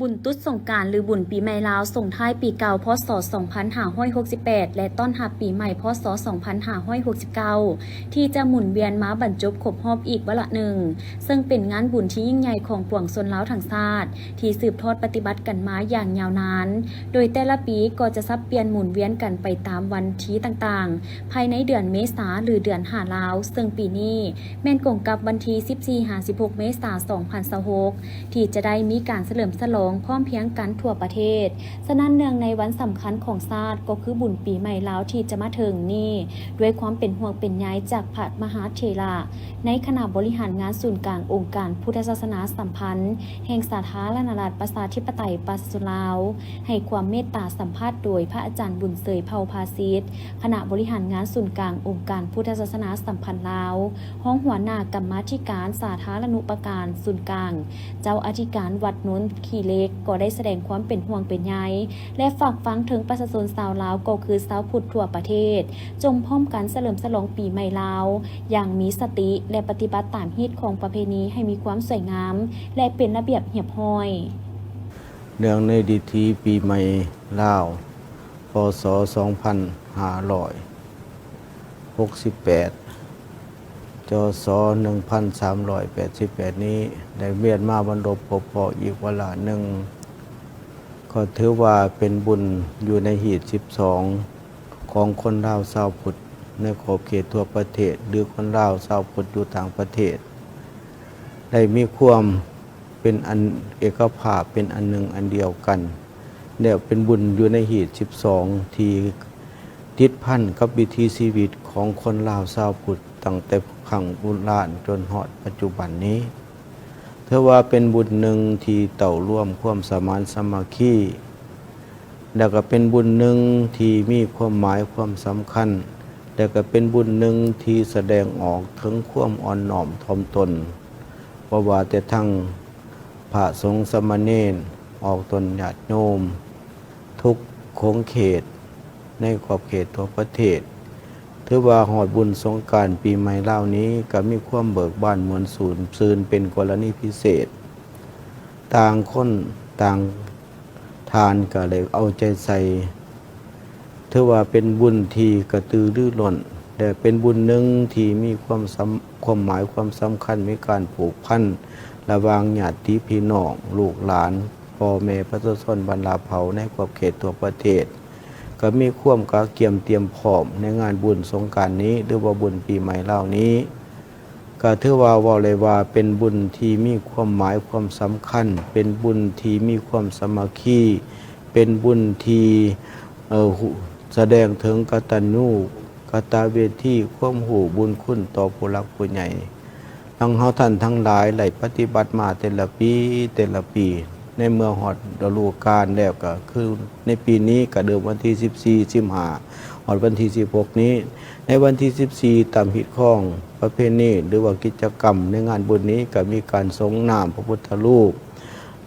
ບຸນຕຸດສົງການ ຫຼື ບຸນປີໃໝ່ລາວ ສົ່ງທ້າຍປີເກົ່າ ພ.ສ. ສອງພັນຫ້າຮ້ອຍຫົກສິບແປດ ແລະ ຕ້ອນຮັບປີໃໝ່ ພ.ສ. ສອງພັນຫ້າຮ້ອຍຫົກສິບເກົ້າ ທີ່ຈະໝູນວຽນມາບັນຈົບຄົບຮອບອີກວາລະໜຶ່ງ, ເຊິ່ງເປັນງານບຸນທີ່ຍິ່ງໃຫຍ່ຂອງປວງຊົນລາວທັງຊາດ ທີ່ສືບທອດປະຕິບັດກັນມາຢ່າງຍາວນານ, ໂດຍແຕ່ລະປີກໍຈະສັບປ່ຽນໝູນວຽນກັນໄປຕາມວັນທີຕ່າງໆ ພາຍໃນເດືອນເມສາ ຫຼື ເດືອນຫ້າລາວ, ເຊິ່ງປີນີ້ແມ່ນກົງກັບວັນທີສິບສີ່ຫາສິບຫົກເມສາ ສອງພັນຊາວຫົກ ທີ່ຈະໄດ້ມີການສະເຫຼີມສະຫຼອງພ້ອມພຽງກັນທົ່ວປະເທດ. ສະນັ້ນ ເນື່ອງໃນວັນສຳຄັນຂອງຊາດ ກໍຄືບຸນປີໃໝ່ລາວທີ່ຈະມາເຖິງນີ້, ດ້ວຍຄວາມເປັນຫ່ວງເປັນໃຍຈາກພະມະຫາເຖລະ ໃນຄະນະບໍລິຫານງານສູນກາງອົງການພຸດທະສາສະໜາສຳພັນ ແຫ່ງສາທາລະນະລັດ ປະຊາທິປະໄຕ ປະຊາຊົນລາວ ໃຫ້ຄວາມເມດຕາສຳພາດໂດຍພະອາຈານບຸນເຊີຍ ເຜົ່າພາສິດ ຄະນະບໍລິຫານງານສູນກາງອົງການພຸດທະສາສະໜາສຳພັນລາວ, ຮອງຫົວໜ້າກຳມາທິການສາທາລະນຸປະການສູນກາງ, ເຈົ້າອະທິການວັດໂນນຂີ້ເຫຼັກ ກໍໄດ້ສະແດງຄວາມເປັນຫ່ວງເປັນໃຍ ແລະ ຝາກຝັງເຖິງປະຊາຊົນຊາວລາວ ກໍຄືຊາວພຸດທົ່ວປະເທດ, ຈົ່ງພ້ອມກັນສະເຫຼີມສະຫຼອງປີໃໝ່ລາວຢ່າງມີສະຕິ ແລະ ປະຕິບັດຕາມຮີດຄອງປະເພນີໃຫ້ມີຄວາມສວຍງາມ ແລະ ເປັນລະບຽບຮຽບຮ້ອຍ. ເນື່ອງໃນດິຖີປີໃໝ່ລາວ ພ.ສ. ສອງພັນຫ້າຮ້ອຍຫົກສິບແປດ ຈ.ສ. ໜຶ່ງພັນສາມຮ້ອຍແປດສິບແປດນີ້ ໄດ້ວຽນມາບັນລົບຄົບຮອບອີກວາລະໜຶ່ງ, ກໍຖືວ່າເປັນບຸນຢູ່ໃນຮີດສິບສອງ ຂອງຄົນລາວຊາວພຸດໃນຂອບເຂດທົ່ວປະເທດ ຫຼື ຄົນລາວຊາວພຸດຢູ່ຕ່າງປະເທດ ໄດ້ມີຄວາມເປັນອັນເອກະພາບ ເປັນອັນໜຶ່ງອັນດຽວກັນ ແລະ ເປັນບຸນຢູ່ໃນຮີດສິບສອງ ທີ່ຕິດພັນກັບວິຖີຊີວິດຂອງຄົນລາວຊາວພຸດ ຕັ້ງແຕ່ຄັ້ງບູຮານຈົນຮອດປັດຈຸບັນນີ້. ຖືວ່າເປັນບຸນໜຶ່ງທີ່ເຕົ້າລວມຄວາມສະໝານສາມັກຄີ ແລະ ກໍເປັນບຸນໜຶ່ງທີ່ມີຄວາມໝາຍຄວາມສຳຄັນ ແລະ ກໍເປັນບຸນໜຶ່ງທີ່ສະແດງອອກເຖິງຄວາມອ່ອນນ້ອມຖ່ອມຕົນ, ບໍ່ວ່າແຕ່ທັງພະສົງສາມະເນນ, ອອກຕົນຍາດໂຍມ ທຸກຂົງເຂດໃນຂອບເຂດທົ່ວປະເທດ. ຖືວ່າຮອດບຸນສົງການປີໃໝ່ລາວນີ້ ກໍມີຄວາມເບີກບານມ່ວນຊື່ນ ຊື່ນເປັນກໍລະນີພິເສດ. ຕ່າງຄົນຕ່າງທ່ານກໍໄດ້ເອົາໃຈໃສ່. ຖືວ່າເປັນບຸນທີ່ກະຕືລືລົ້ນ ແລະ ເປັນບຸນໜຶ່ງທີ່ມີຄວາມສຳ ຄວາມໝາຍຄວາມສຳຄັນ, ມີການຜູກພັນລະຫວ່າງຍາດຕິພີ່ນ້ອງ, ລູກຫຼານ, ພໍ່ແມ່ປະຊາຊົນບັນດາເຜົ່າໃນຂອບເຂດທົ່ວປະເທດ ກໍມີຄວາມກະກຽມຕຽມພ້ອມໃນງານບຸນສົງການນີ້ ຫຼືວ່າບຸນປີໃໝ່ລາວນີ້. ກໍຖືວ່າເວົ້າໄດ້ວ່າເປັນບຸນທີ່ມີຄວາມໝາຍຄວາມສຳຄັນ, ເປັນບຸນທີ່ມີຄວາມສາມັກຄີ, ເປັນບຸນທີ່ ເອີ ສະແດງເຖິງກະຕັນຍູກະຕະເວທີ, ຄວາມຮູ້ບຸນຄຸນຕໍ່ຜູ້ຫຼັກຜູ້ໃຫຍ່. ດັ່ງເຮົາທ່ານທັງຫຼາຍໄດ້ປະຕິບັດມາແຕ່ລະປີ ແຕ່ລະປີ, ໃນເມື່ອຮອດລະດູການແລ້ວ ກໍຄືໃນປີນີ້ກໍເລີ່ມວັນທີສິບສີ່ ສິບຫ້າ ຮອດວັນທີສິບຫົກນີ້. ໃນວັນທີສິບສີ່ ຕາມຮີດຄອງປະເພນີ ຫຼືວ່າກິດຈະກຳໃນງານບຸນນີ້ ກໍມີການສົງນ້ຳພະພຸດທະຮູບ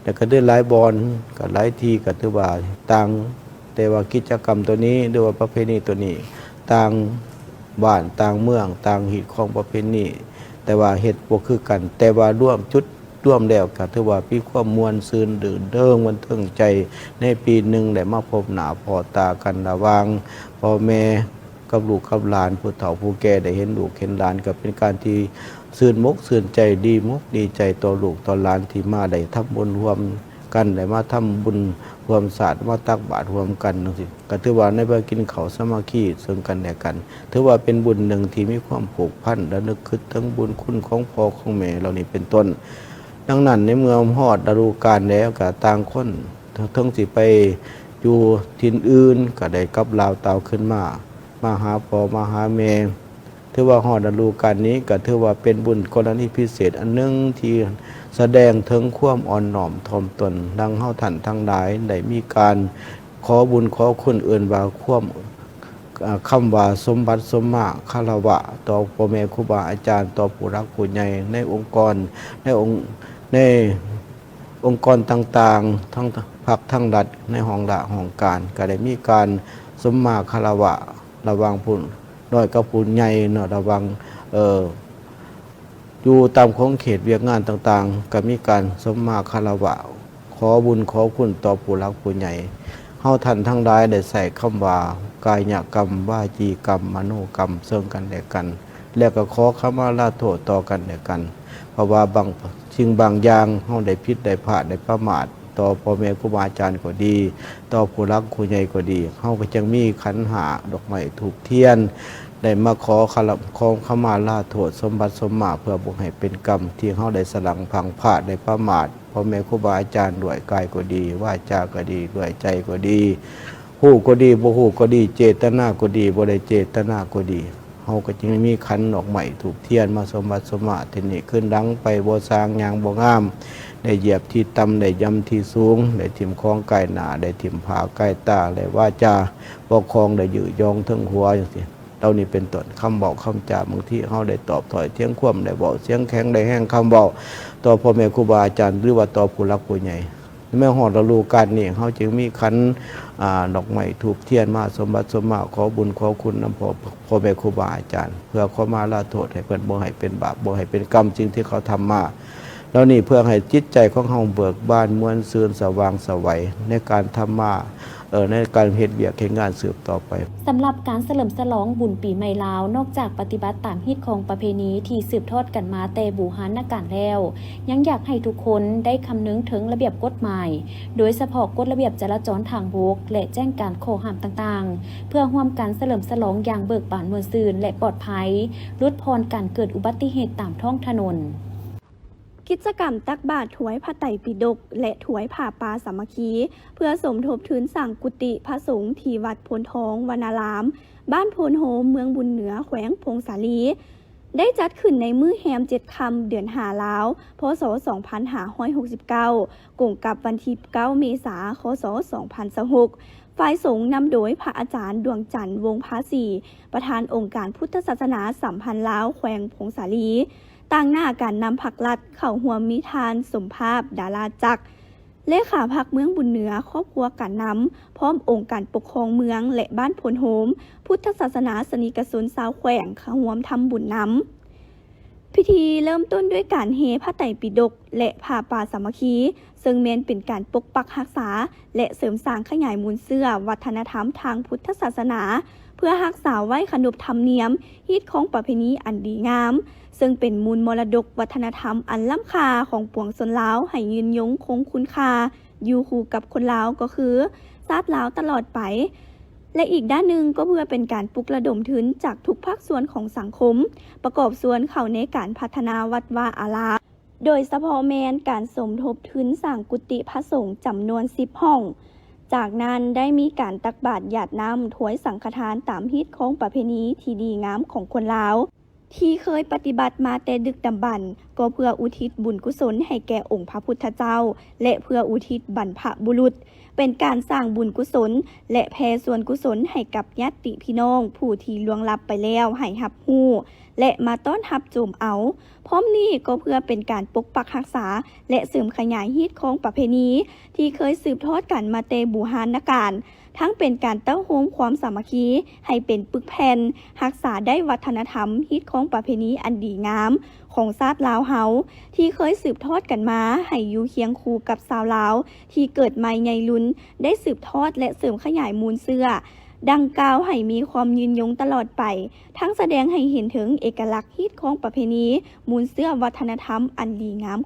ແລ້ວກໍໄດ້ຫຼາຍບ່ອນ ກໍຫຼາຍທີ່ ກໍຖືວ່າຕ່າງ, ແຕ່ວ່າກິດຈະກຳໂຕນີ້ ຫຼືວ່າປະເພນີໂຕນີ້ ຕ່າງບ້ານ ຕ່າງເມືອງ ຕ່າງຮີດຄອງປະເພນີ ແຕ່ວ່າເຮັດບໍ່ຄືກັນ, ແຕ່ວ່າລວມ ຈຸດລວມແລ້ວກໍຖືວ່າມີຄວາມມ່ວນຊື່ນ ລື່ນເລີງບັນເທີງໃຈ ໃນປີໜຶ່ງໄດ້ມາພົບໜ້າພໍ້ຕາກັນລະຫວ່າງພໍ່ແມ່ ກັບລູກກັບຫຼານ, ຜູ້ເຖົ້າຜູ້ແກ່ໄດ້ເຫັນລູກເຫັນຫຼານ ກໍເປັນການທີ່ຊື່ນອົກຊື່ນໃຈ, ດີອົກດີໃຈຕໍ່ລູກຕໍ່ຫຼານທີ່ມາໄດ້ທຳບຸນຮ່ວມກັນ, ໄດ້ມາທຳບຸນຮ່ວມຊາດ, ມາຕັກບາດຮ່ວມກັນຈັ່ງຊີ້. ກໍຖືວ່າໃນເວລາກິນເຂົ້າສາມັກຄີເຊິ່ງກັນແລະກັນ, ຖືວ່າເປັນບຸນໜຶ່ງທີ່ມີຄວາມຜູກພັນ ແລະ ນຶກຄິດເຖິງບຸນຄຸນຂອງພໍ່ຂອງແມ່ເຫຼົ່ານີ້ເປັນຕົ້ນ. ດັ່ງນັ້ນ ໃນເມື່ອຮອດລະດູການແລ້ວ ກໍຕ່າງຄົນ ເຖິງຊິໄປຢູ່ຖິ່ນອື່ນ ກໍໄດ້ກັບລາວຕາວຂຶ້ນມາ ມາຫາພໍ່ມາຫາແມ່. ຖືວ່າຮອດລະດູການນີ້ ກໍຖືວ່າເປັນບຸນກໍລະນີພິເສດອັນໜຶ່ງ ທີ່ສະແດງເຖິງຄວາມອ່ອນນ້ອມຖ່ອມຕົນ. ດັ່ງເຮົາທ່ານທັງຫຼາຍໄດ້ມີການຂໍບຸນຂໍຄຸນ ເອີ້ນວ່າຄວາມ ອາ ຄຳວ່າສົມບັດສົມມາຄາລະວະຕໍ່ພໍ່ແມ່ຄູບາອາຈານ, ຕໍ່ຜູ້ຫຼັກຜູ້ໃຫຍ່ໃນອົງກອນ, ໃນອົງ ໃນອົງກອນຕ່າງໆ ທັງພັກທັງລັດ, ໃນຫ້ອງລາຊະຫ້ອງການ ກໍໄດ້ມີການສົມມາຄາລະວະລະຫວ່າງຜູ້ນ້ອຍກັບຜູ້ໃຫຍ່ເນາະ, ລະຫວ່າງ ເອີ ຢູ່ຕາມຂົງເຂດວຽກງານຕ່າງໆ ກໍມີການສົມມາຄາລະວະ ຂໍບຸນຂໍຄຸນຕໍ່ຜູ້ຫຼັກຜູ້ໃຫຍ່ ເຮົາທ່ານທັງຫຼາຍໄດ້ໃຊ້ຄຳວ່າ ກາຍະກຳ, ວາຈີກຳ, ມະໂນກຳ ເຊິ່ງກັນແລະກັນ ແລະກໍຂໍຂະມາລາໂທດຕໍ່ກັນແລະກັນ ເພາະວ່າບາງສິ່ງບາງຢ່າງ ເຮົາໄດ້ຜິດໄດ້ພາດໄດ້ປະໝາດ ຕໍ່ພໍ່ແມ່ຄູບາອາຈານກໍດີ ຕໍ່ຜູ້ຫຼັກຜູ້ໃຫຍ່ກໍດີ ເຮົາກໍຈຶ່ງມີຂັນຫ້າ ດອກໄມ້ ທູບທຽນ ໄດ້ມາຂໍຂະລະ ຂໍຂະມາລາໂທດ ສົມບັດສົມມາ ເພື່ອບໍ່ໃຫ້ເປັນກຳ ທີ່ເຮົາໄດ້ສະຫຼັງພັ່ງພາດ ໄດ້ປະໝາດ ພໍ່ແມ່ຄູບາອາຈານ ດ້ວຍກາຍກໍດີ ວາຈາກໍດີ ດ້ວຍໃຈກໍດີ ຮູ້ກໍດີ ບໍ່ຮູ້ກໍດີ ເຈດຕະນາກໍດີ ບໍ່ໄດ້ເຈດຕະນາກໍດີ ເຮົາກໍຈຶ່ງໄດ້ມີຂັນດອກໄມ້ທູບທຽນມາສົມບັດສົມມາ ທີນີ້ຄືນຫຼັງໄປບໍ່ສ້າງ ຍ່າງບໍ່ງາມ ໄດ້ຢຽບທີ່ຕ່ຳ ໄດ້ຢຳທີ່ສູງ ໄດ້ຖິ້ມຂອງກາຍໜ້າ ໄດ້ຖິ້ມຜ້າກາຍຕາ ແລະ ວາຈາບໍ່ຄອງ ໄດ້ຍືດຢອງເທິງຫົວ ຈັ່ງຊີ້ ເຫຼົ່ານີ້ເປັນຕົ້ນ. ຄຳເວົ້າຄຳຈາ ບາງທີເຮົາໄດ້ຕອບຖ້ອຍຖຽງຄວາມ ໄດ້ເວົ້າສຽງແຂງ ໄດ້ແຮງຄຳເວົ້າຕໍ່ພໍ່ແມ່ຄູບາອາຈານ ຫຼືວ່າຕໍ່ຜູ້ຫຼັກຜູ້ໃຫຍ່ ແມ່ນຮອດລະດູການນີ້ ເຮົາຈຶ່ງມີຂັນ ອາ ດອກໄມ້ທູບທຽນມາສົມບັດສົມມາ ຂໍບຸນຂໍຄຸນນຳພໍ່ ພໍ່ແມ່ຄູບາອາຈານ ເພື່ອຂໍມາລາໂທດໃຫ້ເພິ່ນ ບໍ່ໃຫ້ເປັນບາບ ບໍ່ໃຫ້ເປັນກຳ ສິ່ງທີ່ເຂົາທຳມາເຫຼົ່ານີ້ ເພື່ອໃຫ້ຈິດໃຈຂອງເຮົາເບີກບານ ມ່ວນຊື່ນ ສະຫວ່າງໄສ ໃນການທຳມາ ເອີ ໃນການເຮັດວຽກເຮັດງານສືບຕໍ່ໄປ. ສຳລັບການສະເຫຼີມສະຫຼອງບຸນປີໃໝ່ລາວ ນອກຈາກປະຕິບັດຕາມຮີດຄອງປະເພນີທີ່ສືບທອດກັນມາແຕ່ບູຮານນະການແລ້ວ, ຍັງຢາກໃຫ້ທຸກຄົນໄດ້ຄຳນຶງເຖິງລະບຽບກົດໝາຍ, ໂດຍສະເພາະກົດລະບຽບຈະລາຈອນທາງບົກ ແລະ ແຈ້ງການຂໍ້ຫ້າມຕ່າງໆ, ເພື່ອຮ່ວມກັນສະເຫຼີມສະຫຼອງຢ່າງເບີກບານມ່ວນຊື່ນ ແລະ ປອດໄພ, ຫຼຸດຜ່ອນການເກີດອຸບັດຕິເຫດຕາມທ້ອງຖະໜົນ. ກິດຈະກຳຕັກບາດຖວາຍພະໄຕປິດົກ ແລະ ຖວາຍຜ້າປ່າສາມັກຄີ ເພື່ອສົມທົບທຶນສ້າງກຸຕິພະສົງທີ່ວັດໂພນທອງວະນາລາມ, ບ້ານໂພນໂຮມ, ເມືອງບຸນເໜືອ, ແຂວງຜົ້ງສາລີ ໄດ້ຈັດຂຶ້ນໃນມື້ແຮມເຈັດຄ່ຳ ເດືອນຫ້າລາວ ພ.ສ. ສອງພັນຫ້າຮ້ອຍຫົກສິບເກົ້າ ກົງກັບວັນທີເກົ້າ ເມສາ ຄ.ສ. ສອງພັນຊາວຫົກ ຝ່າຍສົງນຳໂດຍພະອາຈານ ດວງຈັນ ວົງພາສີ ປະທານອົງການພຸດທະສາສະໜາສຳພັນລາວແຂວງຜົ້ງສາລີ, ຕາງໜ້າການນຳພັກລັດເຂົ້າຮ່ວມມີທ່ານ ສົມພາບ ດາລາຈັກ ເລຂາພັກເມືອງບຸນເໜືອ, ຄອບຄົວການນຳ, ພ້ອມອົງການປົກຄອງເມືອງ ແລະ ບ້ານໂພນໂຮມ, ພຸດທະສາສະໜາສະນິກະຊົນຊາວແຂວງເຂົ້າຮ່ວມທຳບຸນນຳ. ພິທີເລີ່ມຕົ້ນດ້ວຍການແຫ່ພະໄຕປິດົກ ແລະ ຜ້າປ່າສາມັກຄີ, ເຊິ່ງແມ່ນເປັນການປົກປັກຮັກສາ ແລະ ເສີມສ້າງຂະຫຍາຍມູນເຊື້ອວັດທະນະທຳທາງພຸດທະສາສະໜາ ເພື່ອຮັກສາໄວ້ຂະໜົບທຳນຽມ, ຮີດຄອງປະເພນີອັນດີງາມ, ເຊິ່ງເປັນມູນມໍລະດົກວັດທະນະທຳອັນລ້ຳຄ່າຂອງປວງຊົນລາວ ໃຫ້ຍືນຍົງຄົງຄຸນຄ່າຢູ່ຄູ່ກັບຄົນລາວ ກໍຄືຊາດລາວຕະຫຼອດໄປ. ແລະ ອີກດ້ານໜຶ່ງກໍເພື່ອເປັນການປຸກລະດົມທຶນຈາກທຸກພາກສ່ວນຂອງສັງຄົມ ປະກອບສ່ວນເຂົ້າໃນການພັດທະນາວັດວາອາລາມ, ໂດຍສະເພາະແມ່ນການສົມທົບທຶນສ້າງກຸຕິພະສົງຈຳນວນສິບຫ້ອງ. ຈາກນັ້ນໄດ້ມີການຕັກບາດຢາດນ້ຳຖວາຍສັງຄະທານຕາມຮີດຄອງປະເພນີທີ່ດີງາມຂອງຄົນລາວ ທີ່ເຄີຍປະຕິບັດມາແຕ່ດຶກດຳບັນ, ກໍເພື່ອອຸທິດບຸນກຸສົນໃຫ້ແກ່ອົງພະພຸດທະເຈົ້າ ແລະ ເພື່ອອຸທິດບັນພະບຸລຸດ, ເປັນການສ້າງບຸນກຸສົນ ແລະ ແຜ່ສ່ວນກຸສົນໃຫ້ກັບຍາດຕິພີ່ນ້ອງຜູ້ທີ່ລ່ວງລັບໄປແລ້ວໃຫ້ຮັບຮູ້ ແລະ ມາຕ້ອນຮັບໂຈມເອົາ. ພ້ອມນີ້ກໍເພື່ອເປັນການປົກປັກຮັກສາ ແລະ ເສີມຂະຫຍາຍຮີດຄອງປະເພນີທີ່ເຄີຍສືບທອດກັນມາແຕ່ບູຮານນະການ, ທັງເປັນການເຕົ້າໂຮມຄວາມສາມັກຄີໃຫ້ເປັນປຶກແຜ່ນ, ຮັກສາໄດ້ວັດທະນະທຳ, ຮີດຄອງປະເພນີອັນດີງາມຂອງຊາດລາວເຮົາ ທີ່ເຄີຍສືບທອດກັນມາໃຫ້ຢູ່ຄຽງຄູ່ກັບຊາວລາວທີ່ເກີດໃໝ່ໃຫຍ່ລຸນ ໄດ້ສືບທອດ ແລະ ເສີມຂະຫຍາຍມູນເຊື້ອດັ່ງກ່າວໃຫ້ມີຄວາມຍືນຍົງຕະຫຼອດໄປ, ທັງສະແດງໃຫ້ເຫັນເຖິງເອກະລັກຮີດຄອງປະເພນີ, ມູນເຊື້ອວັດທະນະທຳອັນດີງາມ.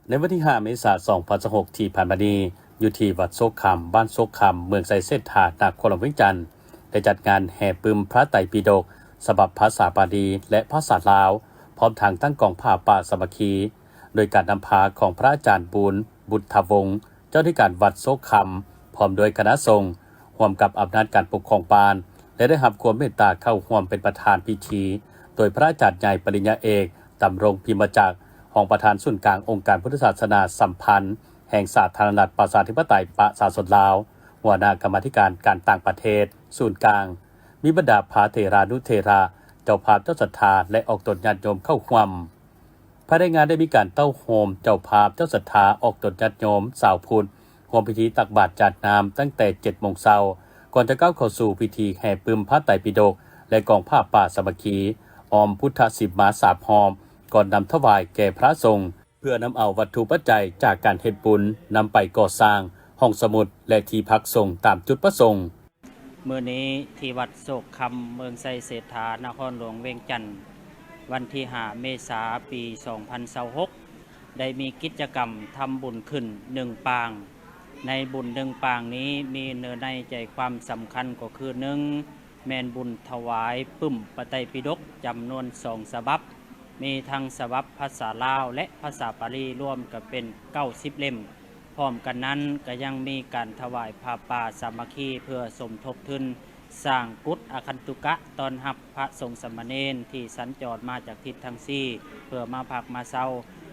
ໃນວັນທີຫ້າ ເມສາ ສອງພັນຊາວຫົກ ທີ່ຜ່ານມານີ້, ຢູ່ທີ່ວັດໂຊຄຳ, ບ້ານໂຊຄຳ, ເມືອງໄຊເສດຖາ, ນະຄອນຫຼວງວຽງຈັນ, ໄດ້ຈັດງານແຫ່ປຶ້ມພະໄຕປິດົກ ສະບັບພາສາບາລີ ແລະ ພາສາລາວ, ພ້ອມທັງຕັ້ງກອງຜ້າປ່າສາມັກຄີ, ໂດຍການນຳພາຂອງພະອາຈານ ບູນ ບຸດທະວົງ, ເຈົ້າອະທິການວັດໂຊຄຳ, ພ້ອມດ້ວຍຄະນະສົງ, ຮ່ວມກັບອຳນາດການປົກຄອງບ້ານ ແລະ ໄດ້ຮັບຄວາມເມດຕາເຂົ້າຮ່ວມເປັນປະທານພິທີ ໂດຍພະອາຈານໃຫຍ່ ປະລິນຍາເອກ ດຳລົງ ພິມມະຈັກ, ຮອງປະທານສູນກາງອົງການພຸດທະສາສະໜາສຳພັນແຫ່ງສາທາລະນະລັດ ປະຊາທິປະໄຕ ປະຊາຊົນລາວ, ຫົວໜ້າກຳມາທິການການຕ່າງປະເທດສູນກາງ, ມີບັນດາພະເຖລານຸເຖລະ, ເຈົ້າພາບເຈົ້າສັດທາ ແລະ ອອກຕົນຍາດໂຍມເຂົ້າຮ່ວມ. ພາຍໃນງານໄດ້ມີການເຕົ້າໂຮມເຈົ້າພາບເຈົ້າສັດທາ ອອກຕົນຍາດໂຍມຊາວພຸດ ຮ່ວມພິທີຕັກບາດຢາດນ້ຳຕັ້ງແຕ່ເຈັດໂມງເຊົ້າ, ກ່ອນຈະກ້າວເຂົ້າສູ່ພິທີແຫ່ປຶ້ມພະໄຕປິດົກ ແລະ ກອງຜ້າປ່າສາມັກຄີ ອ້ອມພຸດທະສີມາສາມຮອບ, ກ່ອນນຳຖວາຍແກ່ພະສົງ. ເພື່ອນຳເອົາວັດຖຸປັດໄຈຈາກການເຮັດບຸນ ນຳໄປກໍ່ສ້າງຫ້ອງສະໝຸດ ແລະ ທີ່ພັກສົງຕາມຈຸດປະສົງ. ມື້ນີ້ທີ່ວັດໂຊກຄຳ ເມືອງໄຊເສດຖາ ນະຄອນຫຼວງວຽງຈັນ, ວັນທີຫ້າ ເມສາ ປີສອງພັນຊາວຫົກ ໄດ້ມີກິດຈະກຳທຳບຸນຂຶ້ນໜຶ່ງປາງ. ໃນບຸນໜຶ່ງປາງນີ້ ມີເນື້ອໃນໃຈຄວາມສຳຄັນກໍຄື ໜຶ່ງ ແມ່ນບຸນຖວາຍປຶ້ມພະໄຕປິດົກຈຳນວນສອງສະບັບ, ມີທັງສະບັບພາສາລາວ ແລະ ພາສາປາລີ ລວມກໍເປັນເກົ້າສິບເຫຼັ້ມ. ພ້ອມກັນນັ້ນກໍຍັງມີການຖວາຍຜ້າປ່າສາມັກຄີ ເພື່ອສົມທົບທຶນສ້າງກຸດອາຄັນຕຸກະ ຕ້ອນຮັບພະສົງສາມະເນນທີ່ສັນຈອນມາຈາກທິດທັງສີ່ ເພື່ອມາພັກມາເຊົາ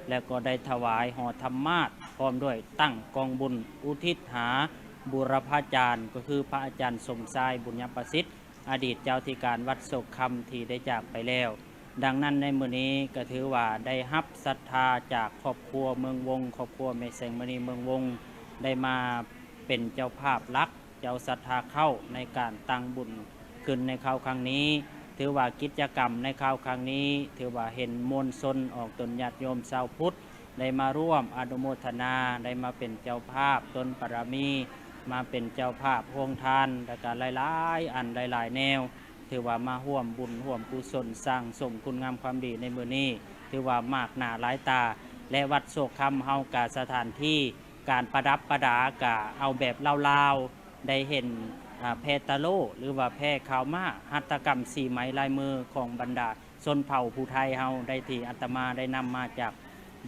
ແລະ ກໍໄດ້ຖວາຍຫໍທຳມາດ ພ້ອມດ້ວຍຕັ້ງກອງບຸນອຸທິດຫາບູລະພາຈານ ກໍຄືພະອາຈານສົມຊາຍ ບຸນຍະປະສິດ ອະດີດເຈົ້າທິການວັດໂຊກຄຳທີ່ໄດ້ຈາກໄປແລ້ວ. ດັ່ງນັ້ນໃນມື້ນີ້ກໍຖືວ່າໄດ້ຮັບສັດທາຈາກຄອບຄົວເມືອງວົງ, ຄອບຄົວແມ່ແສງມະນີເມືອງວົງ ໄດ້ມາເປັນເຈົ້າພາບຫຼັກ, ເຈົ້າສັດທາເຂົ້າໃນການຕັ້ງບຸນຂຶ້ນໃນຄາວຄັ້ງນີ້. ຖືວ່າກິດຈະກຳໃນຄາວຄັ້ງນີ້ ຖືວ່າເຫັນມວນຊົນອອກຕົນຍາດໂຍມຊາວພຸດ ໄດ້ມາຮ່ວມອະນຸໂມທະນາ, ໄດ້ມາເປັນເຈົ້າພາບຕົ້ນບາລະມີ, ມາເປັນເຈົ້າພາບໂຮງທານ ແລ້ວກະຫຼາຍໆອັນຫຼາຍໆແນວ, ຖືວ່າມາຮ່ວມບຸນຮ່ວມກຸສົນສ້າງສົມຄຸນງາມຄວາມດີໃນມື້ນີ້ ຖືວ່າມາກໜ້າຫຼາຍຕາ. ແລະ ວັດໂຊກຄຳເຮົາກະສະຖານທີ່ການປະດັບປະດາກະເອົາແບບລາວໆ ໄດ້ເຫັນ ອາ ແພຕະໂລ ຫຼືວ່າແພຂາວມ້າ ຫັດຖະກຳສີໄໝລາຍມືຂອງບັນດາ ຊົນເຜົ່າຜູ້ໄທເຮົາໄດ້ ທີ່ອາດຕະມາໄດ້ນຳມາຈາກ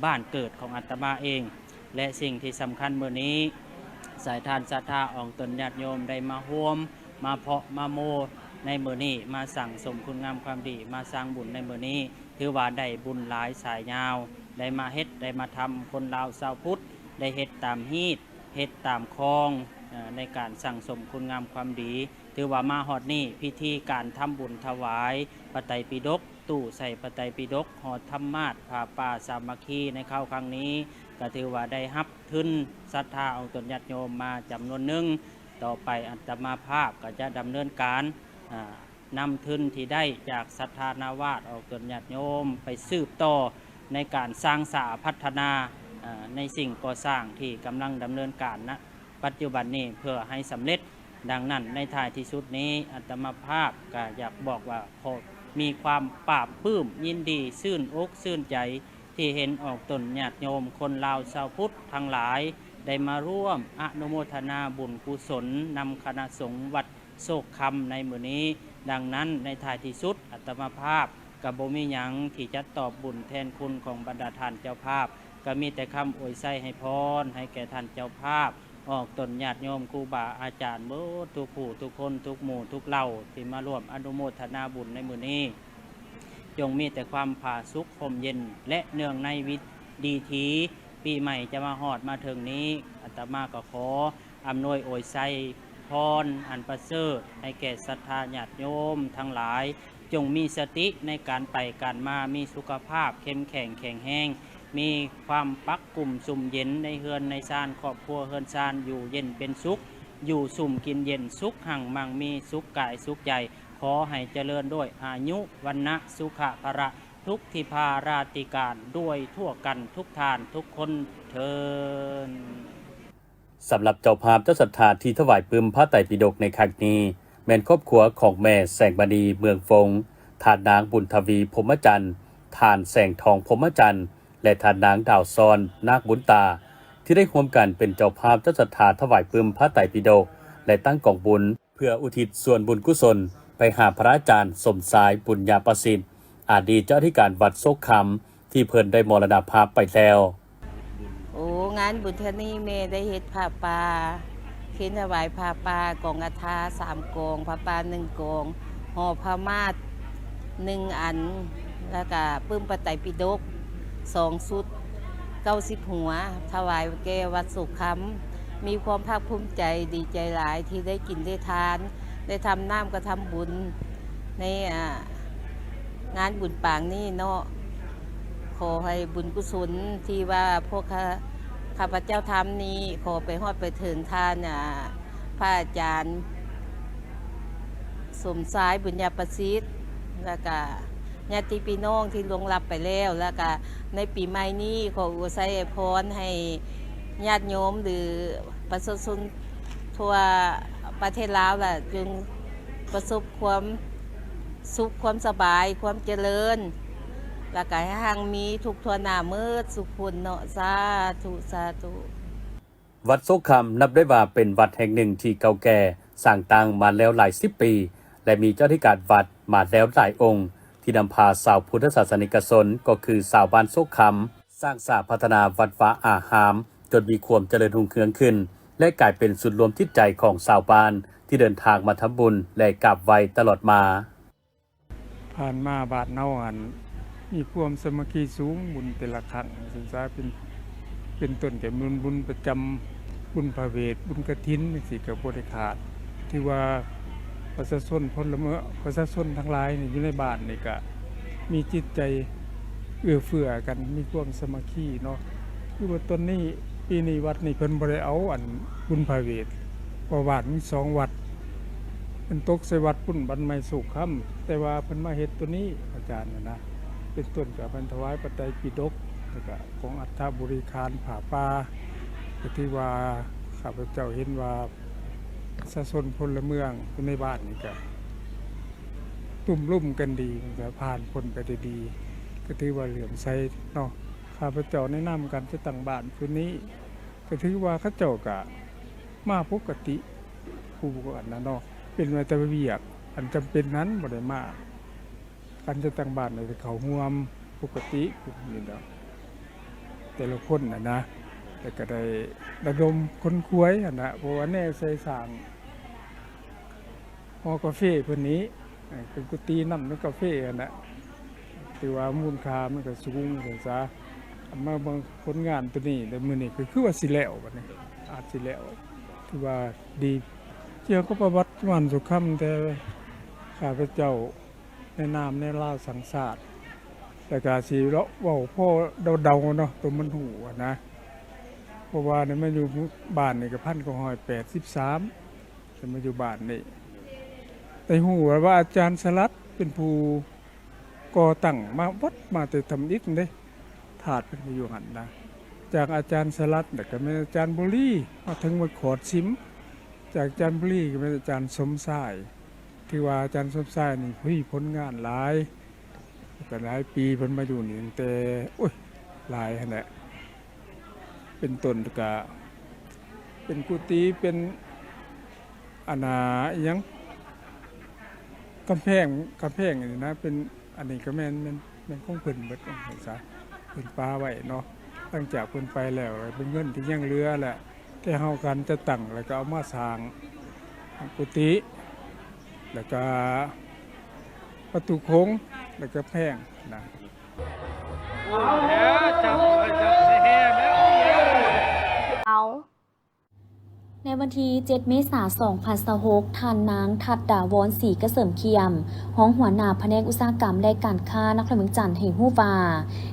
ບ້ານເກີດຂອງອາດຕະມາເອງ. ແລະ ສິ່ງທີ່ສຳຄັນມື້ນີ້ ສາຍທານສັດທາອອກຕົນຍາດໂຍມໄດ້ມາຮ່ວມ ມາເພາະມາໂມໃນມື້ນີ້ ມາສັ່ງສົມຄຸນງາມຄວາມດີ ມາສ້າງບຸນໃນມື້ນີ້ ຖືວ່າໄດ້ບຸນຫຼາຍສາຍຍາວ ໄດ້ມາເຮັດ ໄດ້ມາທຳ. ຄົນລາວຊາວພຸດໄດ້ເຮັດຕາມຮີດ ເຮັດຕາມຄອງ ເອີ ໃນການສັ່ງສົມຄຸນງາມຄວາມດີ. ຖືວ່າມາຮອດນີ້ ພິທີການທຳບຸນຖວາຍພະໄຕປິດົກ, ຕູ້ໃສ່ພະໄຕປິດົກ, ຫໍທຳມາດ, ຜ້າປ່າສາມັກຄີໃນຄາວຄັ້ງນີ້ ກໍຖືວ່າໄດ້ຮັບທຶນສັດທາອອກຕົນຍາດໂຍມມາຈຳນວນໜຶ່ງ. ຕໍ່ໄປອາດຕະມາພາບກໍຈະດຳເນີນການ ອາ ນຳທຶນທີ່ໄດ້ຈາກສັດທານາວາດອອກຕົນຍາດໂຍມ ໄປສືບຕໍ່ໃນການສ້າງສາພັດທະນາ ອາ ໃນສິ່ງກໍ່ສ້າງທີ່ກຳລັງດຳເນີນການນະປັດຈຸບັນນີ້ ເພື່ອໃຫ້ສຳເລັດ. ດັ່ງນັ້ນ ໃນທ້າຍທີ່ສຸດນີ້ ອາດຕະມາພາບກໍຢາກບອກວ່າ ຂໍມີຄວາມປາບປຶ້ມຍິນດີ ຊື່ນອົກຊື່ນໃຈ ທີ່ເຫັນອອກຕົນຍາດໂຍມຄົນລາວຊາວພຸດທັງຫຼາຍ ໄດ້ມາຮ່ວມອະນຸໂມທະນາບຸນກຸສົນນຳຄະນະສົງວັດ ໂຊກຄຳໃນມື້ນີ້. ດັ່ງນັ້ນ ໃນທ້າຍທີ່ສຸດ ອາດຕະມາພາບກໍບໍ່ມີຫຍັງທີ່ຈະຕອບບຸນແທນຄຸນຂອງບັນດາທ່ານເຈົ້າພາບ, ກໍມີແຕ່ຄຳອວຍໄຊໃຫ້ພອນໃຫ້ແກ່ທ່ານເຈົ້າພາບ, ອອກຕົນຍາດໂຍມ, ຄູບາອາຈານເບິດທຸກຜູ້ທຸກຄົນ, ທຸກໝູ່ທຸກເຫຼົ່າທີ່ມາຮ່ວມອະນຸໂມທະນາບຸນໃນມື້ນີ້, ຈົ່ງມີແຕ່ຄວາມຜາສຸກຮົ່ມເຢັນ ແລະ ເນື່ອງໃນວິ ດີທີ ປີໃໝ່ຈະມາຮອດມາເຖິງນີ້, ອາດຕະມາກໍຂໍ ອຳນວຍອວຍໄຊພອນອັນປະເສີດໃຫ້ແກ່ສັດທາຍາດໂຍມທັງຫຼາຍ, ຈົ່ງມີສະຕິໃນການໄປການມາ, ມີສຸຂະພາບເຂັ້ມແຂງແຂງແຮງ, ມີຄວາມປັກກຸ້ມຊຸ່ມເຢັນໃນເຮືອນໃນຊານ, ຄອບຄົວເຮືອນຊານຢູ່ເຢັນເປັນສຸກ, ຢູ່ຊຸ່ມກິນເຢັນ, ສຸກຮັ່ງມັ່ງມີ, ສຸກກາຍສຸກໃຈ, ຂໍໃຫ້ຈະເລີນດ້ວຍອາຍຸ ວັນນະ ສຸຂະ ພະລະ ທຸກທິພາລາຕິການ ດ້ວຍທົ່ວກັນທຸກທ່ານທຸກຄົນເທີ້ນ. ສຳລັບເຈົ້າພາບເຈົ້າສັດທາທີ່ຖວາຍປຶ້ມພະໄຕປິດົກໃນຄັ້ງນີ້ ແມ່ນຄອບຄົວຂອງແມ່ແສງມະນີ ເມືອງວົງ, ທ່ານນາງບຸນທະວີ ພົມມະຈັນ, ທ່ານແສງທອງ ພົມມະຈັນ ແລະ ທ່ານນາງດາວຊອນ ນາກບຸນຕາ ທີ່ໄດ້ຮ່ວມກັນເປັນເຈົ້າພາບເຈົ້າສັດທາຖວາຍປຶ້ມພະໄຕປິດົກ ແລະ ຕັ້ງກອງບຸນ ເພື່ອອຸທິດສ່ວນບຸນກຸສົນໄປຫາພະອາຈານສົມຊາຍ ບຸນຍາປະສິດ ອະດີດເຈົ້າອະທິການວັດໂຊກຄຳ ທີ່ເພິ່ນໄດ້ມໍລະນະພາບໄປແລ້ວ. ໂອ້ ງານບຸນເທື່ອນີ້ແມ່ໄດ້ເຮັດຜ້າປ່າ ເຄນຖວາຍຜ້າປ່າກອງຄາຖາສາມກອງ, ຜ້າປ່າໜຶ່ງກອງ, ຫໍພະມາດໜຶ່ງອັນ, ແລ້ວກະປຶ້ມພະໄຕປິດົກສອງຊຸດ ເກົ້າສິບຫົວ ຖວາຍແກ່ວັດໂຊກຄຳ. ມີຄວາມພາກພູມໃຈ ດີໃຈຫຼາຍທີ່ໄດ້ກິນໄດ້ທານ ໄດ້ທຳນ້ຳກະທຳບຸນໃນ ອາ ງານບຸນປາງນີ້ເນາະ. ຂໍໃຫ້ບຸນກຸສົນທີ່ວ່າພວກຂ້າ ຂ້າພະເຈົ້າທຳນີ້ ຂໍໄປຮອດໄປເຖິງທ່ານ ອາ ພະອາຈານສົມຊາຍ ບຸນຍາປະສິດ ແລ້ວກະ ຍາດຕິພີ່ນ້ອງທີ່ລ່ວງລັບໄປແລ້ວ ແລ້ວກະໃນປີໃໝ່ນີ້ ຂໍອວຍໄຊອວຍພອນໃຫ້ຍາດໂຍມ ຫຼື ປະຊາຊົນທົ່ວປະເທດລາວລະ ຈົ່ງປະສົບຄວາມສຸກ ຄວາມສະບາຍ ຄວາມຈະເລີນ ແລ້ວກະໃຫ້ຮັ່ງມີທຸກທົ່ວໜ້າໝົດສູ່ຄົນເນາະ. ສາທຸ ສາທຸ. ວັດໂຊກຄຳ ນັບໄດ້ວ່າເປັນວັດແຫ່ງໜຶ່ງທີ່ເກົ່າແກ່, ສ້າງຕັ້ງມາແລ້ວຫຼາຍສິບປີ ແລະ ມີເຈົ້າອາທິການວັດມາແລ້ວຫຼາຍອົງ ທີ່ນຳພາຊາວພຸດທະສາສະນິກະຊົນ ກໍຄືຊາວບ້ານໂຊກຄຳ ສ້າງສາພັດທະນາວັດວາອາຮາມ ຈົນມີຄວາມຈະເລີນຮຸ່ງເຮືອງຂຶ້ນ ແລະ ກາຍເປັນສູນລວມຈິດໃຈຂອງຊາວບ້ານ ທີ່ເດີນທາງມາທຳບຸນ ແລະ ກາບໄຫວ້ຕະຫຼອດມາ. ຜ່ານມາບ້ານເຮົາຫັ້ນມີຄວາມສາມັກຄີສູງ, ບຸນແຕ່ລະຄັ້ງ ວ່າຊັ້ນຊະ ເປັນ ເປັນຕົ້ນແຕ່ບຸນ ບຸນປະຈຳ ບຸນພະເວດ ບຸນກະຖິນ ຈັ່ງຊີ້ກໍບໍ່ໄດ້ຂາດ. ຖືວ່າປະຊາຊົນ ພົນລະເມືອງ ປະຊາຊົນທັງຫຼາຍນີ້ຢູ່ໃນບ້ານນີ້ກະມີຈິດໃຈເອື້ອເຟື້ອກັນ ມີຄວາມສາມັກຄີເນາະ. ຄືວ່າຕອນນີ້ ປີນີ້ວັດນີ້ເພິ່ນບໍ່ໄດ້ເອົາອັນບຸນພະເວດ ເພາະວ່າມີສອງວັດ ເພິ່ນຕົກໃສ່ວັດພຸ້ນ ວັດໃໝ່ໂຊກຄຳ ແຕ່ວ່າເພິ່ນມາເຮັດໂຕນີ້ ອາຈານຫັ້ນນະ ເປັນຕົ້ນກະເພິ່ນຖວາຍປັດໄຈປິດົກ ແລ້ວກະຂອງອັດຖະບໍລິຂານຜ້າປ່າ ກະຖືວ່າຂ້າພະເຈົ້າເຫັນວ່າປະຊາຊົນພົນລະເມືອງຢູ່ໃນບ້ານນີ້ກະຕຸ້ມລຸມກັນດີ ມັນກະຜ່ານພົ້ນໄປໄດ້ດີ ກະຖືວ່າເຫຼື້ອມໃສເນາະ. ຂ້າພະເຈົ້າໃນນາມການຈັດຕັ້ງບ້ານຊຸດນີ້ ກະຖືວ່າເຂົາເຈົ້າກະມາປົກກະຕິ ຜູ້ອັນນັ້ນເນາະ ເປັນໄວ້ແຕ່ວຽກອັນຈຳເປັນນັ້ນບໍ່ໄດ້ມາ. ການຈັດຕັ້ງບ້ານນີ້ເຂົ້າຮ່ວມປົກກະຕິຢູ່ດອກ ແຕ່ລະຄົນຫັ້ນນະ ແລ້ວກະໄດ້ລະດົມຂົນຂວາຍຫັ້ນນະ ເພາະວ່າແນໃສ່ສ້າງ ຫໍກາເຟເພິ່ນນີ້ ເອີ ເປັນກຸຕິນຳໃນກາເຟຫັ້ນນະ ຖືວ່າມູນຄ່າມັນກໍສູງວ່າຊັ້ນຊະ. ມາເບິ່ງຜົນງານໂຕນີ້ ແລ້ວມື້ນີ້ກໍຄືວ່າຊິແລ້ວ ບັດນີ້ອາດຊິແລ້ວ ຖືວ່າດີ. ກ່ຽວກັບປະຫວັດບ້ານໂຊກຄຳ ແຕ່ຂ້າພະເຈົ້າໃນນາມແນວລາວສ້າງຊາດ ແລ້ວກໍຊິເວົ້າພໍເດົາໆເນາະ ໂຕມັນຮູ້ຫັ້ນນະ ເພາະວ່າໄດ້ມາຢູ່ບ້ານນີ້ກໍພັນເກົ້າຮ້ອຍແປດສິບສາມ ໄດ້ມາຢູ່ບ້ານນີ້ ໄດ້ຮູ້ວ່າອາຈານສະຫຼັດເປັນຜູ້ກໍ່ຕັ້ງມາວັດມາແຕ່ທຳອິດເດ້ ທາດເພິ່ນກໍຢູ່ຫັ້ນນະ ຈາກອາຈານສະຫຼັດ ແລ້ວກໍແມ່ນອາຈານບຸລີ ມາເຖິງວັດຂອດສິມ ຈາກອາຈານບຸລີກໍແມ່ນອາຈານສົມຊາຍ ຖືວ່າອາຈານສົມຊາຍນີ້ມີຜົນງານຫຼາຍ ກໍຫຼາຍປີເພິ່ນມາຢູ່ນີ້ຕັ້ງແຕ່ ໂອ້ຍ ຫຼາຍຫັ້ນແຫຼະ. ເປັນຕົ້ນກະເປັນກຸຕິ ເປັນອັນນ່າ ອີ່ຫຍັງ ກຳແພງ ກຳແພງນີ້ນະ ເປັນ ອັນນີ້ກໍແມ່ນ ແມ່ນ ແມ່ນຂອງເພິ່ນເບິດ ວ່າຊັ້ນຊະ ເພິ່ນປະໄວ້ເນາະ. ຫຼັງຈາກເພິ່ນໄປແລ້ວ ເປັນເງິນທີ່ຍັງເຫຼືອແຫຼະ ແຕ່ເຮົາການຈັດຕັ້ງ ແລ້ວກໍເອົາມາສ້າງກຸຕິ ແລ້ວກໍປະຕູໂຂງ ແລ້ວກໍແພງນະ. ເອົາ ໃນວັນທີເຈັດ ເມສາ ສອງພັນຊາວຫົກ ທ່ານນາງ ທັດດາວອນ ສີກະເສີມຄຽມ ຮອງຫົວໜ້າພະແນກອຸດສາຫະກຳ ແລະ ການຄ້າ ນະຄອນຫຼວງວຽງຈັນ ໃຫ້ຮູ້ວ່າ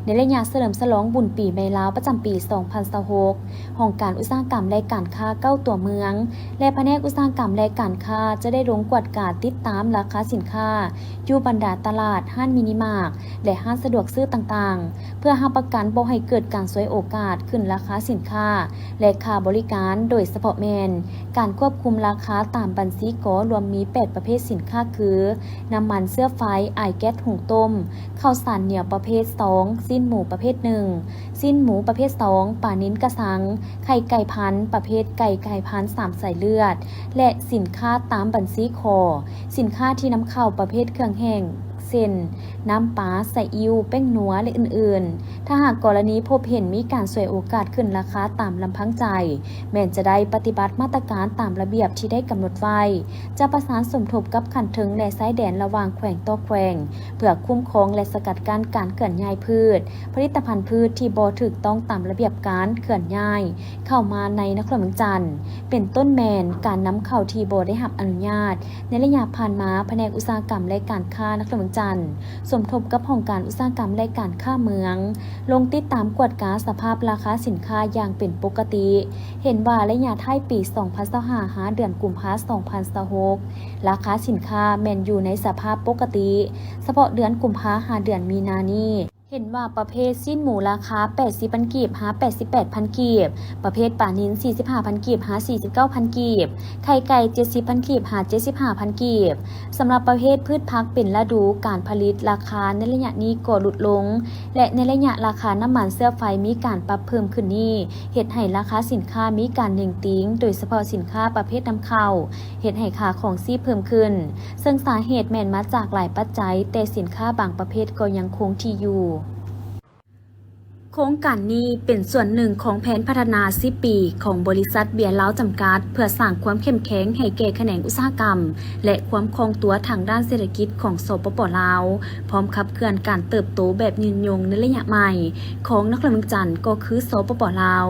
ໃນໄລຍະສະເຫຼີມສະຫຼອງບຸນປີໃໝ່ລາວ ປະຈຳປີສອງພັນຊາວຫົກ ຫ້ອງການອຸດສາຫະກຳ ແລະ ການຄ້າເກົ້າຕົວເມືອງ ແລະ ພະແນກອຸດສາຫະກຳ ແລະ ການຄ້າ ຈະໄດ້ລົງກວດກາຕິດຕາມລາຄາສິນຄ້າ ຢູ່ບັນດາຕະຫຼາດ, ຮ້ານມິນິມາກ ແລະ ຮ້ານສະດວກຊື້ຕ່າງໆ ເພື່ອຮັບປະກັນບໍ່ໃຫ້ເກີດການສວຍໂອກາດຂຶ້ນລາຄາສິນຄ້າ ແລະ ຄ່າບໍລິການ, ໂດຍສະເພາະແມ່ນການຄວບຄຸມລາຄາຕາມບັນຊີ ກໍລວມມີແປດປະເພດສິນຄ້າຄື ນ້ຳມັນເຊື້ອໄຟ, ອາຍແກັສຫຸງຕົ້ມ, ເຂົ້າສານໜຽວປະເພດຊອງ, ຊີ້ນໝູປະເພດໜຶ່ງ, ຊີ້ນໝູປະເພດຊອງ, ປານິນກະຊັງ, ໄຂ່ໄກ່ພັນປະເພດໄກ່ໄກ່ພັນສາມສາຍເລືອດ ແລະ ສິນຄ້າຕາມບັນຊີ ຂໍ ສິນຄ້າທີ່ນຳເຂົ້າປະເພດເຄື່ອງແຫ້ງ ເຊັ່ນ ນ້ຳປາ, ຊາອິ້ວ, ແປ້ງນົວ ແລະ ອື່ນໆ. ຖ້າຫາກກໍລະນີພົບເຫັນມີການສວຍໂອກາດຂຶ້ນລາຄາຕາມລຳພັງໃຈ, ແມ່ນຈະໄດ້ປະຕິບັດມາດຕະການຕາມລະບຽບທີ່ໄດ້ກຳນົດໄວ້, ຈະປະສານສົມທົບກັບຂັ້ນເທິງ ແລະ ຊາຍແດນລະຫວ່າງແຂວງຕໍ່ແຂວງ ເພື່ອຄຸ້ມຄອງ ແລະ ສະກັດກັ້ນການເຄື່ອນຍ້າຍພືດ, ຜະລິດຕະພັນພືດທີ່ບໍ່ຖືກຕ້ອງຕາມລະບຽບການເຄື່ອນຍ້າຍ ເຂົ້າມາໃນນະຄອນຫຼວງວຽງຈັນ ເປັນຕົ້ນແມ່ນການນຳເຂົ້າທີ່ບໍ່ໄດ້ຮັບອະນຸຍາດ. ໃນໄລຍະຜ່ານມາ, ພະແນກອຸດສາຫະກຳ ແລະ ການຄ້ານະຄອນຫຼວງວຽງ ຈັນ ສົມທົບກັບຫ້ອງການອຸດສາຫະກຳ ແລະ ການຄ້າເມືອງ ລົງຕິດຕາມກວດກາສະພາບລາຄາສິນຄ້າຢ່າງເປັນປົກກະຕິ, ເຫັນວ່າໄລຍະທ້າຍປີສອງພັນຊາວຫ້າ ຫາເດືອນກຸມພາ ສອງພັນຊາວຫົກ ລາຄາສິນຄ້າແມ່ນຢູ່ໃນສະພາບປົກກະຕິ. ສະເພາະເດືອນກຸມພາ ຫາເດືອນມີນານີ້ ເຫັນວ່າປະເພດຊີ້ນໝູລາຄາແປດສິບພັນກີບ ຫາແປດສິບແປດພັນກີບ, ປະເພດປານິນສີ່ສິບຫ້າພັນກີບ ຫາສີ່ສິບເກົ້າພັນກີບ, ໄຂ່ໄກ່ເຈັດສິບພັນກີບ ຫາເຈັດສິບຫ້າພັນກີບ. ສຳລັບປະເພດພືດຜັກເປັນລະດູການຜະລິດ, ລາຄາໃນໄລຍະນີ້ກໍຫຼຸດລົງ ແລະ ໃນໄລຍະລາຄານ້ຳມັນເຊື້ອໄຟມີການປັບເພີ່ມຂຶ້ນນີ້ ເຮັດໃຫ້ລາຄາສິນຄ້າມີການເໜັງຕີງ, ໂດຍສະເພາະສິນຄ້າປະເພດນຳເຂົ້າ ເຮັດໃຫ້ຄ່າຄອງຊີບເພີ່ມຂຶ້ນ, ເຊິ່ງສາເຫດແມ່ນມາຈາກຫຼາຍປັດໄຈ, ແຕ່ສິນຄ້າບາງປະເພດກໍຍັງຄົງທີ່ຢູ່. ໂຄງການນີ້ເປັນສ່ວນໜຶ່ງຂອງແຜນພັດທະນາສິບປີຂອງບໍລິສັດເບຍລາວຈຳກັດ ເພື່ອສ້າງຄວາມເຂັ້ມແຂງໃຫ້ແກ່ຂະແໜງອຸດສາຫະກຳ ແລະ ຄວາມຄ່ອງຕົວທາງດ້ານເສດຖະກິດຂອງ ສປປ ລາວ, ພ້ອມຂັບເຄື່ອນການເຕີບໂຕແບບຍືນຍົງໃນໄລຍະໃໝ່ຂອງນະຄອນຫຼວງວຽງຈັນ ກໍຄື ສປປ ລາວ.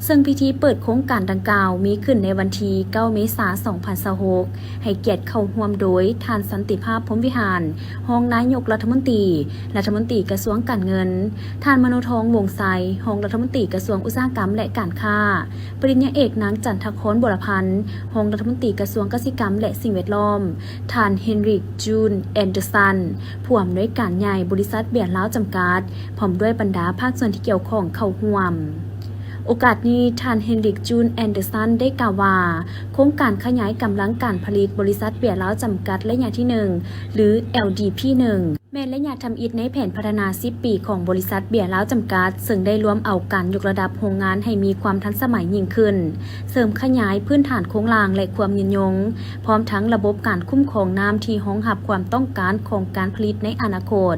ເຊິ່ງພິທີເປີດໂຄງການດັ່ງກ່າວມີຂຶ້ນໃນວັນທີເກົ້າ ເມສາ ສອງພັນຊາວຫົກ ໃຫ້ກຽດເຂົ້າຮ່ວມໂດຍ ທ່ານ ສັນຕິພາບ ພົມວິຫານ ຮອງນາຍົກລັດຖະມົນຕີ, ລັດຖະມົນຕີກະຊວງການເງິນ, ທ່ານ ມະໂນທອງ ວົງໄຊ ຮອງລັດຖະມົນຕີກະຊວງອຸດສາຫະກຳ ແລະ ການຄ້າ, ປະລິນຍາເອກ ນາງ ຈັນທະຄອນ ບົວລະພັນ ຮອງລັດຖະມົນຕີກະຊວງກະສິກຳ ແລະ ສິ່ງແວດລ້ອມ, ທ່ານ ເຮນຣິກ ຈູນ ແອນເດີສັນ ຜູ້ອຳນວຍການໃຫຍ່ບໍລິສັດເບຍລາວຈຳກັດ ພ້ອມດ້ວຍບັນດາພາກສ່ວນທີ່ກ່ຽວຂ້ອງເຂົ້າຮ່ວມ. ໂອກາດນີ້ ທ່ານ ເຮນຣິກ ຈູນ ແອນເດີສັນ ໄດ້ກ່າວວ່າ ໂຄງການຂະຫຍາຍກຳລັງການຜະລິດບໍລິສັດເບຍລາວຈຳກັດໄລຍະທີໜຶ່ງ ຫຼື ແອລດີພີໜຶ່ງ ແມ່ນໄລຍະທຳອິດໃນແຜນພັດທະນາສິບປີຂອງບໍລິສັດເບຍລາວຈຳກັດ, ເຊິ່ງໄດ້ລວມເອົາການຍົກລະດັບໂຮງງານໃຫ້ມີຄວາມທັນສະໄໝຍິ່ງຂຶ້ນ, ເສີມຂະຫຍາຍພື້ນຖານໂຄງລ່າງ ແລະ ຄວາມຍືນຍົງ, ພ້ອມທັງລະບົບການຄຸ້ມຄອງນ້ຳທີ່ຮອງຮັບຄວາມຕ້ອງການຂອງການຜະລິດໃນອະນາຄົດ.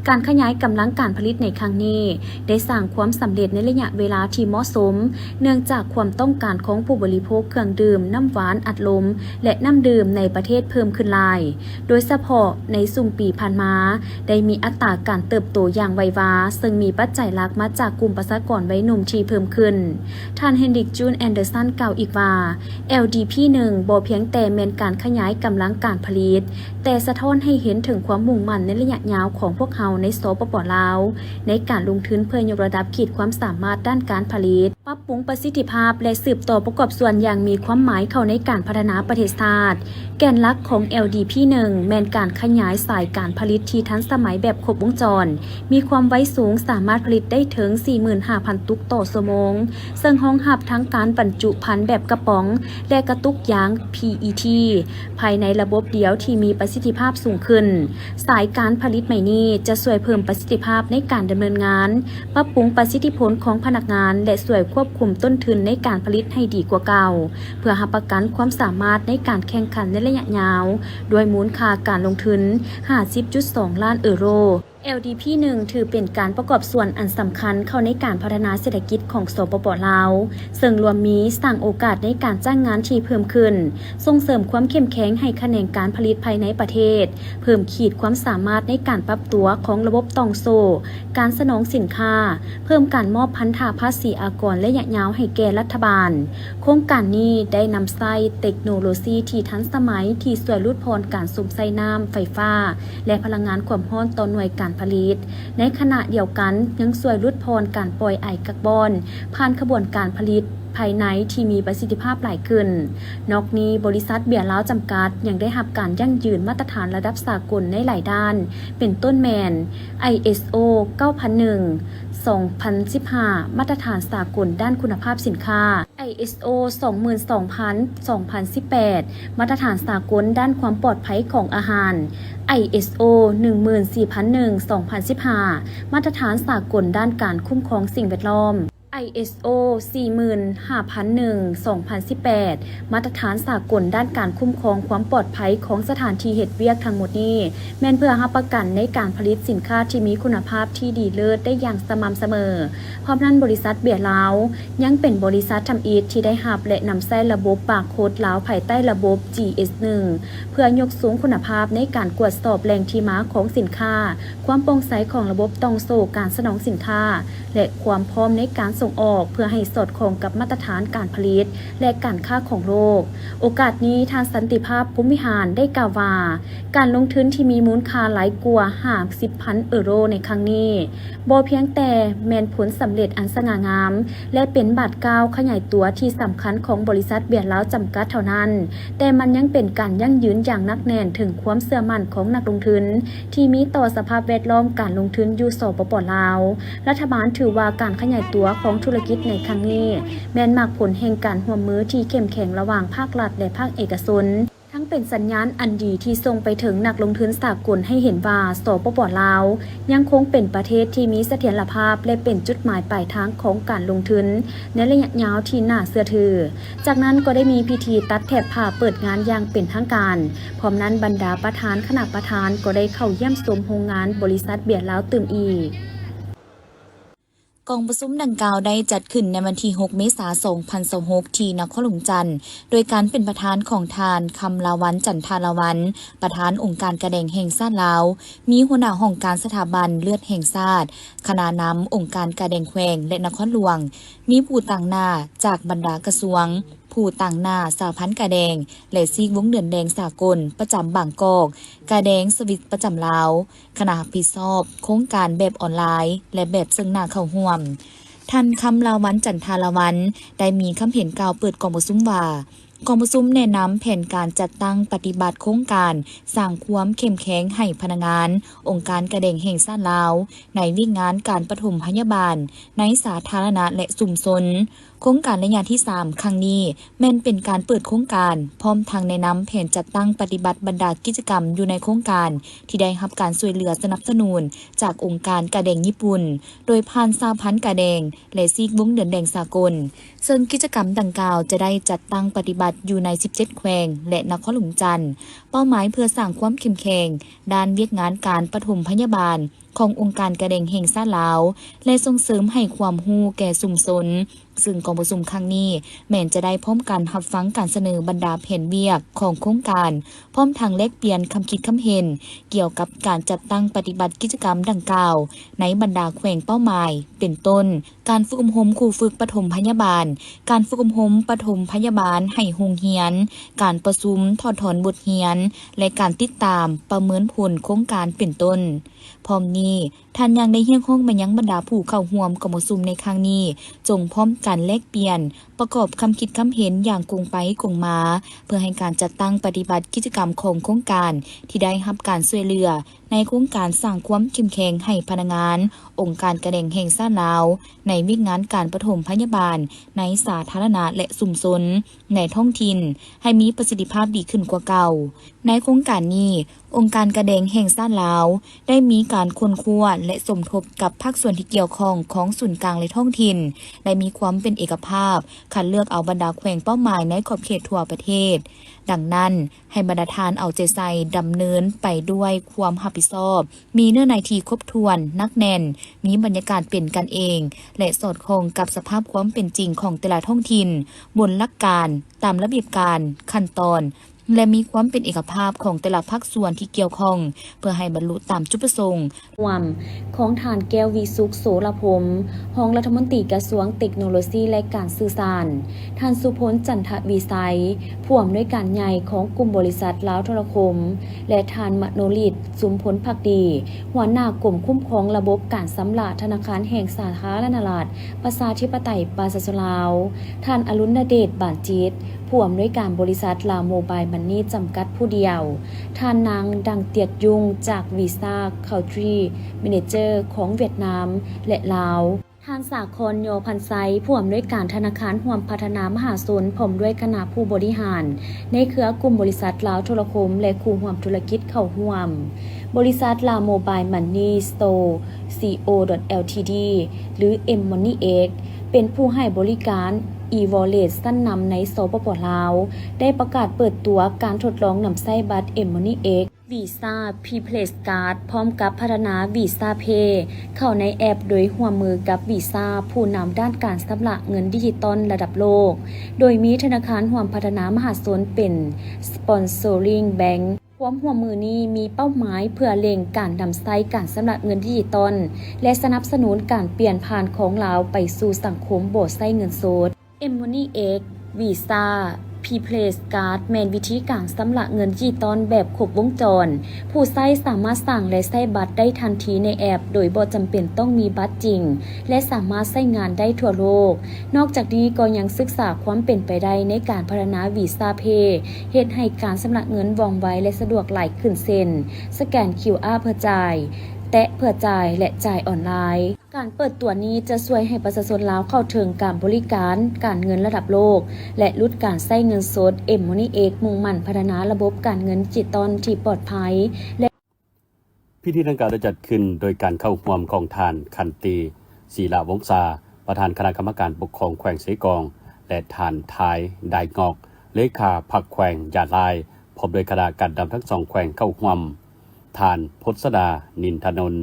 ການຂະຫຍາຍກຳລັງການຜະລິດໃນຄັ້ງນີ້ ໄດ້ສ້າງຄວາມສຳເລັດໃນໄລຍະເວລາທີ່ເໝາະສົມ, ເນື່ອງຈາກຄວາມຕ້ອງການຂອງຜູ້ບໍລິໂພກເຄື່ອງດື່ມນ້ຳຫວານອັດລົມ ແລະ ນ້ຳດື່ມໃນປະເທດເພີ່ມຂຶ້ນຫຼາຍ, ໂດຍສະເພາະໃນຊຸມປີຜ່ານມາ ໄດ້ມີອັດຕາການເຕີບໂຕຢ່າງໄວວາ, ເຊິ່ງມີປັດໄຈຫຼັກມາຈາກກຸ່ມປະຊາກອນໄວໜຸ່ມທີ່ເພີ່ມຂຶ້ນ. ທ່ານ ເຮນຣິກ ຈູນ ແອນເດີສັນ ກ່າວອີກວ່າ ແອລດີພີໜຶ່ງ ບໍ່ພຽງແຕ່ແມ່ນການຂະຫຍາຍກຳລັງການຜະລິດ, ແຕ່ສະທ້ອນໃຫ້ເຫັນເຖິງຄວາມມຸ່ງໝັ້ນໃນໄລຍະຍາວຂອງພວກເຮົາໃນ ສປປ ລາວ ໃນການລົງທຶນເພື່ອຍົກລະດັບຂີດຄວາມສາມາດດ້ານການຜະລິດ, ປັບປຸງປະສິດທິພາບ ແລະ ສືບຕໍ່ປະກອບສ່ວນຢ່າງມີຄວາມໝາຍເຂົ້າໃນການພັດທະນາປະເທດຊາດ. ແກນຫຼັກຂອງ ແອລດີພີໜຶ່ງ ແມ່ນການຂະຫຍາຍສາຍການຜະລິດທີ່ທັນສະໄໝແບບຄົບວົງຈອນ, ມີຄວາມໄວສູງ, ສາມາດຜະລິດໄດ້ເຖິງສີ່ໝື່ນຫ້າພັນຕຸກຕໍ່ຊົ່ວໂມງ, ເຊິ່ງຮອງຮັບທັງການບັນຈຸພັນແບບກະປ໋ອງ ແລະ ກະຕຸກຢາງ ພີອີທີ ພາຍໃນລະບົບດຽວທີ່ມີປະສິດທິພາບສູງຂຶ້ນ. ສາຍການຜະລິດໃໝ່ນີ້ຈະຊ່ວຍເພີ່ມປະສິດທິພາບໃນການດຳເນີນງານ, ປັບປຸງປະສິດທິຜົນຂອງພະນັກງານ ແລະ ຊ່ວຍຄວບຄຸມຕົ້ນທຶນໃນການຜະລິດໃຫ້ດີກວ່າເກົ່າ, ເພື່ອຮັບປະກັນຄວາມສາມາດໃນການແຂ່ງຂັນໃນໄລຍະຍາວ, ດ້ວຍມູນຄ່າການລົງທຶນຫ້າສິບຈຸດສອງລ້ານເອີໂຣ. ແອລດີພີໜຶ່ງ ຖືເປັນການປະກອບສ່ວນອັນສຳຄັນເຂົ້າໃນການພັດທະນາເສດຖະກິດຂອງ ສປປ ລາວ, ເຊິ່ງລວມມີສ້າງໂອກາດໃນການຈ້າງງານທີ່ເພີ່ມຂຶ້ນ, ສົ່ງເສີມຄວາມເຂັ້ມແຂງໃຫ້ຂະແໜງການຜະລິດພາຍໃນປະເທດ, ເພີ່ມຂີດຄວາມສາມາດໃນການປັບຕົວຂອງລະບົບຕ່ອງໂສ້ການສະໜອງສິນຄ້າ, ເພີ່ມການມອບພັນທະພາສີອາກອນໄລຍະຍາວໃຫ້ແກ່ລັດຖະບານ. ໂຄງການນີ້ໄດ້ນຳໃຊ້ເຕັກໂນໂລຊີທີ່ທັນສະໄໝທີ່ຊ່ວຍຫຼຸດຜ່ອນການສຸມໃຊ້ນ້ຳ, ໄຟຟ້າ ແລະ ພະລັງງານຄວາມຮ້ອນຕໍ່ໜ່ວຍການຜະລິດ. ໃນຂະນະດຽວກັນ ຍັງຊ່ວຍຫຼຸດຜ່ອນການປ່ອຍໄອກາບອນ ຜ່ານຂະບວນການຜະລິດພາຍໃນທີ່ມີປະສິດທິພາບຫຼາຍຂຶ້ນ. ນອກນີ້, ບໍລິສັດເບຍລາວຈຳກັດ ຍັງໄດ້ຮັບການຢັ້ງຢືນມາດຕະຖານລະດັບສາກົນໃນຫຼາຍດ້ານ, ເປັນຕົ້ນແມ່ນ ໄອເອສໂອ ເກົ້າພັນໜຶ່ງ ສອງພັນສິບຫ້າ ມາດຕະຖານສາກົນດ້ານຄຸນນະພາບສິນຄ້າ, ໄອເອສໂອ ສອງໝື່ນສອງພັນ ສອງພັນສິບແປດ ມາດຕະຖານສາກົນດ້ານຄວາມປອດໄພຂອງອາຫານ, ໄອເອສໂອ ໜຶ່ງໝື່ນສີ່ພັນໜຶ່ງ ສອງພັນສິບຫ້າ ມາດຕະຖານສາກົນດ້ານການຄຸ້ມຄອງສິ່ງແວດລ້ອມ, ໄອເອສໂອ ສີ່ໝື່ນຫ້າພັນໜຶ່ງ ສອງພັນສິບແປດ ມາດຕະຖານສາກົນດ້ານການຄຸ້ມຄອງຄວາມປອດໄພຂອງສະຖານທີ່ເຮັດວຽກ. ທັງໝົດນີ້ແມ່ນເພື່ອຮັບປະກັນໃນການຜະລິດສິນຄ້າທີ່ມີຄຸນນະພາບທີ່ດີເລີດໄດ້ຢ່າງສະໝ່ຳສະເໝີ. ພ້ອມນັ້ນ, ບໍລິສັດເບຍລາວ ຍັງເປັນບໍລິສັດທຳອິດທີ່ໄດ້ຮັບ ແລະ ນຳໃຊ້ລະບົບບາໂຄດລາວ ພາຍໃຕ້ລະບົບ ຈີເອສໜຶ່ງ ເພື່ອຍົກສູງຄຸນນະພາບໃນການກວດສອບແຫຼ່ງທີ່ມາຂອງສິນຄ້າ, ຄວາມໂປ່ງໃສຂອງລະບົບຕ່ອງໂສ້ການສະໜອງສິນຄ້າ ແລະ ຄວາມພ້ອມໃນການສົ່ງ ອອກ ເພື່ອໃຫ້ສອດຄ່ອງກັບມາດຕະຖານການຜະລິດ ແລະ ການຄ້າຂອງໂລກ. ໂອກາດນີ້, ທ່ານ ສັນຕິພາບ ພົມວິຫານ ໄດ້ກ່າວວ່າ ການລົງທຶນທີ່ມີມູນຄ່າຫຼາຍກວ່າຫ້າສິບພັນເອີໂຣໃນຄັ້ງນີ້ ບໍ່ພຽງແຕ່ແມ່ນຜົນສຳເລັດອັນສະຫງ່າງາມ ແລະ ເປັນບາດກ້າວຂະຫຍາຍຕົວທີ່ສຳຄັນຂອງບໍລິສັດເບຍລາວຈຳກັດເທົ່ານັ້ນ, ແຕ່ມັນຍັງເປັນການຢັ້ງຢືນຢ່າງໜັກແໜ້ນເຖິງຄວາມເຊື່ອໝັ້ນຂອງນັກລົງທຶນທີ່ມີຕໍ່ສະພາບແວດລ້ອມການລົງທຶນຢູ່ ສປປ ລາວ. ລັດຖະບານຖືວ່າການຂະຫຍາຍຕົວຂອງທຸລະກິດໃນຄັ້ງນີ້ ແມ່ນໝາກຜົນແຫ່ງການຮ່ວມມືທີ່ເຂັ້ມແຂງລະຫວ່າງພາກລັດ ແລະ ພາກເອກະຊົນ. ທັງເປັນສັນຍານອັນດີທີ່ສົ່ງໄປເຖິງນັກລົງທຶນສາກົນໃຫ້ເຫັນວ່າ ສປປ ລາວ ຍັງຄົງເປັນປະເທດທີ່ມີສະຖຽນລະພາບ ແລະ ເປັນຈຸດໝາຍປາຍທາງຂອງການລົງທຶນໃນໄລຍະຍາວທີ່ໜ້າເຊື່ອຖື. ຈາກນັ້ນກໍໄດ້ມີພິທີຕັດແຖບຜ້າເປີດງານຢ່າງເປັນທາງການ. ພ້ອມນັ້ນ, ບັນດາປະທານຄະນະປະທານກໍໄດ້ເຂົ້າຢ້ຽມຊົມໂຮງງານບໍລິສັດເບຍລາວຕື່ມອີກ. ກອງປະຊຸມດັ່ງກ່າວໄດ້ຈັດຂຶ້ນໃນວັນທີຫົກ ເມສາ ສອງພັນຊາວຫົກ ທີ່ນະຄອນຫຼວງຈັນ ໂດຍການເປັນປະທານຂອງທ່ານ ຄຳລາວັນ ຈັນທາລາວັນ ປະທານອົງການກາແດງແຫ່ງຊາດລາວ, ມີຫົວໜ້າຫ້ອງການສະຖາບັນເລືອດແຫ່ງຊາດ, ຄະນະນຳອົງການກາແດງແຂວງ ແລະ ນະຄອນຫຼວງ, ມີຜູ້ຕາງໜ້າຈາກບັນດາກະຊວງ, ຜູ້ຕາງໜ້າສະຫະພັນກາແດງ ແລະ ຊີກວົງເດືອນແດງສາກົນປະຈຳບາງກອກ, ກາແດງສະວິດປະຈຳລາວ, ຄະນະຮັບຜິດຊອບໂຄງການແບບອອນລາຍ ແລະ ແບບເຊິ່ງໜ້າເຂົ້າຮ່ວມ. ທ່ານ ຄຳລາວັນ ຈັນທາລາວັນ ໄດ້ມີຄຳເຫັນກ່າວເປີດກອງປະຊຸມວ່າ, ກອງປະຊຸມແນະນຳແຜນການຈັດຕັ້ງປະຕິບັດໂຄງການສ້າງຄວາມເຂັ້ມແຂງໃຫ້ພະນັກງານອົງການກາແດງແຫ່ງຊາດລາວ ໃນວຽກງານການປະຖົມພະຍາບານໃນສາທາລະນະ ແລະ ຊຸມຊົນ. ໂຄງການໄລຍະທີສາມຄັ້ງນີ້ ແມ່ນເປັນການເປີດໂຄງການ ພ້ອມທັງແນະນຳແຜນຈັດຕັ້ງປະຕິບັດບັນດາກິດຈະກຳຢູ່ໃນໂຄງການ ທີ່ໄດ້ຮັບການຊ່ວຍເຫຼືອສະໜັບສະໜູນຈາກອົງການກາແດງຍີ່ປຸ່ນ ໂດຍຜ່ານສະຫະພັນກາແດງ ແລະ ຊີກວົງເດືອນແດງສາກົນ, ເຊິ່ງກິດຈະກຳດັ່ງກ່າວຈະໄດ້ຈັດຕັ້ງປະຕິບັດຢູ່ໃນສິບເຈັດແຂວງ ແລະ ນະຄອນຫຼວງຈັນ. ເປົ້າໝາຍເພື່ອສ້າງຄວາມເຂັ້ມແຂງດ້ານວຽກງານການປະຖົມພະຍາບານ ຂອງອົງການກາແດງແຫ່ງຊາດລາວ ແລະ ສົ່ງເສີມໃຫ້ຄວາມຮູ້ແກ່ຊຸມຊົນ, ເຊິ່ງກອງປະຊຸມຄັ້ງນີ້ແມ່ນຈະໄດ້ພ້ອມກັນຮັບຟັງການສະເໜີບັນດາແຜນວຽກຂອງໂຄງການ, ພ້ອມທັງແລກປ່ຽນຄຳຄິດຄຳເຫັນກ່ຽວກັບການຈັດຕັ້ງປະຕິບັດກິດຈະກຳດັ່ງກ່າວໃນບັນດາແຂວງເປົ້າໝາຍ ເປັນຕົ້ນ ການຝຶກອົບຮົມຄູຝຶກປະຖົມພະຍາບານ, ການຝຶກອົບຮົມປະຖົມພະຍາບານໃຫ້ໂຮງຮຽນ, ການປະຊຸມຖອດຖອນບົດຮຽນ ແລະ ການຕິດຕາມປະເມີນຜົນໂຄງການ ເປັນຕົ້ນ. ພ້ອມນີ້, ທ່ານຍັງໄດ້ຮຽກຮ້ອງມາຍັງບັນດາຜູ້ເຂົ້າຮ່ວມກອງປະຊຸມໃນຄັ້ງນີ້ ຈົ່ງພ້ອມກັນແລກປ່ຽນ, ປະກອບຄຳຄິດຄຳເຫັນຢ່າງກົງໄປກົງມາ ເພື່ອໃຫ້ການຈັດຕັ້ງປະຕິບັດກິດຈະກຳຂອງໂຄງການທີ່ໄດ້ຮັບການຊ່ວຍເຫຼືອ ໃນໂຄງການສ້າງຄວາມເຂັ້ມແຂງໃຫ້ພະນັກງານອົງການກາແດງແຫ່ງຊາດລາວ ໃນວຽກງານການປະຖົມພະຍາບານໃນສາທາລະນະ ແລະ ຊຸມຊົນ ໃນທ້ອງຖິ່ນ ໃຫ້ມີປະສິດທິພາບດີຂຶ້ນກວ່າເກົ່າ. ໃນໂຄງການນີ້, ອົງການກາແດງແຫ່ງຊາດລາວ ໄດ້ມີການຄົ້ນຄວ້າ ແລະ ສົມທົບກັບພາກສ່ວນທີ່ກ່ຽວຂ້ອງຂອງສູນກາງ ແລະ ທ້ອງຖິ່ນ, ໄດ້ມີຄວາມເປັນເອກະພາບ ຄັດເລືອກເອົາບັນດາແຂວງເປົ້າໝາຍໃນຂອບເຂດທົ່ວປະເທດ. ດັ່ງນັ້ນ, ໃຫ້ບັນດາທ່ານເອົາໃຈໃສ່ດຳເນີນໄປດ້ວຍຄວາມຮັບຜິດຊອບ, ມີເນື້ອໃນທີ່ຄົບຖ້ວນ, ໜັກແໜ້ນ, ມີບັນຍາກາດເປັນກັນເອງ ແລະ ສອດຄ່ອງກັບສະພາບຄວາມເປັນຈິງຂອງແຕ່ລະທ້ອງຖິ່ນ, ບົນຫຼັກການ, ຕາມລະບຽບການ, ຂັ້ນຕອນ ແລະ ມີຄວາມເປັນເອກະພາບຂອງແຕ່ລະພາກສ່ວນທີ່ກ່ຽວຂ້ອງ ເພື່ອໃຫ້ບັນລຸຕາມຈຸດປະສົງ. ຮ່ວມຂອງທ່ານ ແກ້ວວິສຸກ ໂສລະພົມ ຮອງລັດຖະມົນຕີກະຊວງເຕັກໂນໂລຊີ ແລະ ການສື່ສານ, ທ່ານ ສຸພົນ ຈັນທະວິໄຊ ຜູ້ອຳນວຍການໃຫຍ່ຂອງກຸ່ມບໍລິສັດລາວໂທລະຄົມ ແລະ ທ່ານ ມະໂນລິດ ຊຸມພົນພັກດີ ຫົວໜ້າກົມຄຸ້ມຄອງລະບົບການຊຳລະທະນາຄານແຫ່ງສາທາລະນະລັດ ປະຊາທິປະໄຕ ປະຊາຊົນລາວ, ທ່ານ ອະລຸນນະເດດ ບານຈິດ ຜູ້ອຳນວຍການບໍລິສັດລາວໂມບາຍມັນນີຈຳກັດຜູ້ດຽວ, ທ່ານນາງ ດັງຕຽກຍຸງ ຈາກ ວີຊາ ເຄົາທຣີ ແມເນເຈີ ຂອງຫວຽດນາມ ແລະ ລາວ, ທ່ານ ສາຄອນ ຍໍພັນໄຊ ຜູ້ອຳນວຍການທະນາຄານຮ່ວມພັດທະນາມະຫາຊົນ ພ້ອມດ້ວຍຄະນະຜູ້ບໍລິຫານໃນເຄືອກຸ່ມບໍລິສັດລາວໂທລະຄົມ ແລະ ຄູ່ຮ່ວມທຸລະກິດເຂົ້າຮ່ວມ. ບໍລິສັດລາວໂມບາຍມັນນີ ສະໂຕ ຊີ ໂອ ແອລ ທີ ດີ ຫຼື M-Money X ເປັນຜູ້ໃຫ້ບໍລິການ e-wallet ຊັ້ນນຳໃນ ສປປ ລາວ ໄດ້ປະກາດເປີດຕົວການທົດລອງນຳໃຊ້ບັດ M-Money X Visa Prepaid Card ພ້ອມກັບພັດທະນາ VisaPay ເຂົ້າໃນແອັບ ໂດຍຮ່ວມມືກັບ Visa ຜູ້ນຳດ້ານການຊຳລະເງິນດິຈິຕອນລະດັບໂລກ, ໂດຍມີທະນາຄານຮ່ວມພັດທະນາມະຫາຊົນເປັນ Sponsoring Bank. ຄວາມຮ່ວມມືນີ້ມີເປົ້າໝາຍເພື່ອເລັ່ງການນຳໃຊ້ການຊຳລະເງິນດິຈິຕອນ ແລະ ສະໜັບສະໜູນການປ່ຽນຜ່ານຂອງລາວໄປສູ່ສັງຄົມບໍ່ໃຊ້ເງິນສົດ. M-Money X Visa Prepaid Card ແມ່ນວິທີການຊຳລະເງິນດິຈິຕອນແບບຄົບວົງຈອນ. ຜູ້ໃຊ້ສາມາດສ້າງ ແລະ ໃຊ້ບັດໄດ້ທັນທີໃນແອັບ ໂດຍບໍ່ຈຳເປັນຕ້ອງມີບັດຈິງ ແລະ ສາມາດໃຊ້ງານໄດ້ທົ່ວໂລກ. ນອກຈາກນີ້ກໍຍັງສຶກສາຄວາມເປັນໄປໄດ້ໃນການພັດທະນາ Visa Pay ເຮັດໃຫ້ການຊຳລະເງິນວ່ອງໄວ ແລະ ສະດວກຫຼາຍຂຶ້ນ ເຊັ່ນ ສະແກນ QR ເພື່ອຈ່າຍ, ແຕະເພື່ອຈ່າຍ ແລະ ຈ່າຍອອນລາຍ. ການເປີດຕົວນີ້ຈະຊ່ວຍໃຫ້ປະຊາຊົນລາວເຂົ້າເຖິງການບໍລິການການເງິນລະດັບໂລກ ແລະ ຫຼຸດການໃຊ້ເງິນສົດ. M-Money X ມຸ່ງໝັ້ນພັດທະນາລະບົບການເງິນດິຈິຕອນທີ່ປອດໄພ ແລະ ພິທີດັ່ງກ່າວໄດ້ຈັດຂຶ້ນໂດຍການເຂົ້າຮ່ວມຂອງທ່ານ ຂັນຕີ ສີລະວົງສາ ປະທານຄະນະກຳມະການປົກຄອງແຂວງເຊກອງ ແລະ ທ່ານ ທາຍ ດາຍງອກ ເລຂາພັກແຂວງຢາລາຍ ພ້ອມດ້ວຍຄະນະການນຳທັງສອງແຂວງເຂົ້າຮ່ວມ. ທ່ານ ພົດສະດາ ນິນທະນົນ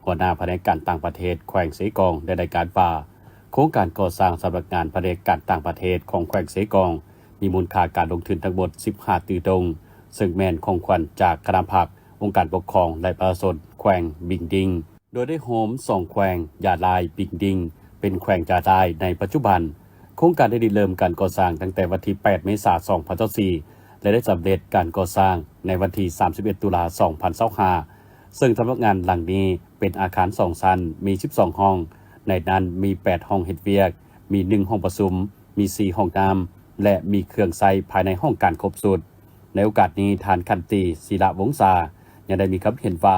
ຫົວໜ້າພະແນກການຕ່າງປະເທດແຂວງເຊກອງ ໄດ້ລາຍງານວ່າ ໂຄງການກໍ່ສ້າງສຳນັກງານພະແນກການຕ່າງປະເທດຂອງແຂວງເຊກອງ ມີມູນຄ່າການລົງທຶນທັງໝົດສິບຫ້າຕື້ດົງ, ເຊິ່ງແມ່ນຂອງຂວັນຈາກຄະນະພັກ, ອົງການປົກຄອງ ແລະ ປະຊາຊົນແຂວງບິງດິງ, ໂດຍໄດ້ໂຮມສອງແຂວງ ຢາລາຍ, ບິງດິງ ເປັນແຂວງຢາລາຍໃນປັດຈຸບັນ. ໂຄງການໄດ້ລິເລີ່ມການກໍ່ສ້າງຕັ້ງແຕ່ວັນທີແປດ ເມສາ ສອງພັນຊາວສີ່ ແລະ ໄດ້ສຳເລັດການກໍ່ສ້າງໃນວັນທີສາມສິບເອັດ ຕຸລາ ສອງພັນຊາວຫ້າ ເຊິ່ງສຳນັກງານຫຼັງນີ້ເປັນອາຄານສອງຊັ້ນ, ມີສິບສອງຫ້ອງ, ໃນນັ້ນມີແປດຫ້ອງເຮັດວຽກ, ມີໜຶ່ງຫ້ອງປະຊຸມ, ມີສີ່ຫ້ອງນ້ຳ ແລະ ມີເຄື່ອງໃຊ້ພາຍໃນຫ້ອງການຄົບຊຸດ. ໃນໂອກາດນີ້, ທ່ານ ຂັນຕີ ສີລະວົງສາ ຍັງໄດ້ມີຄຳເຫັນວ່າ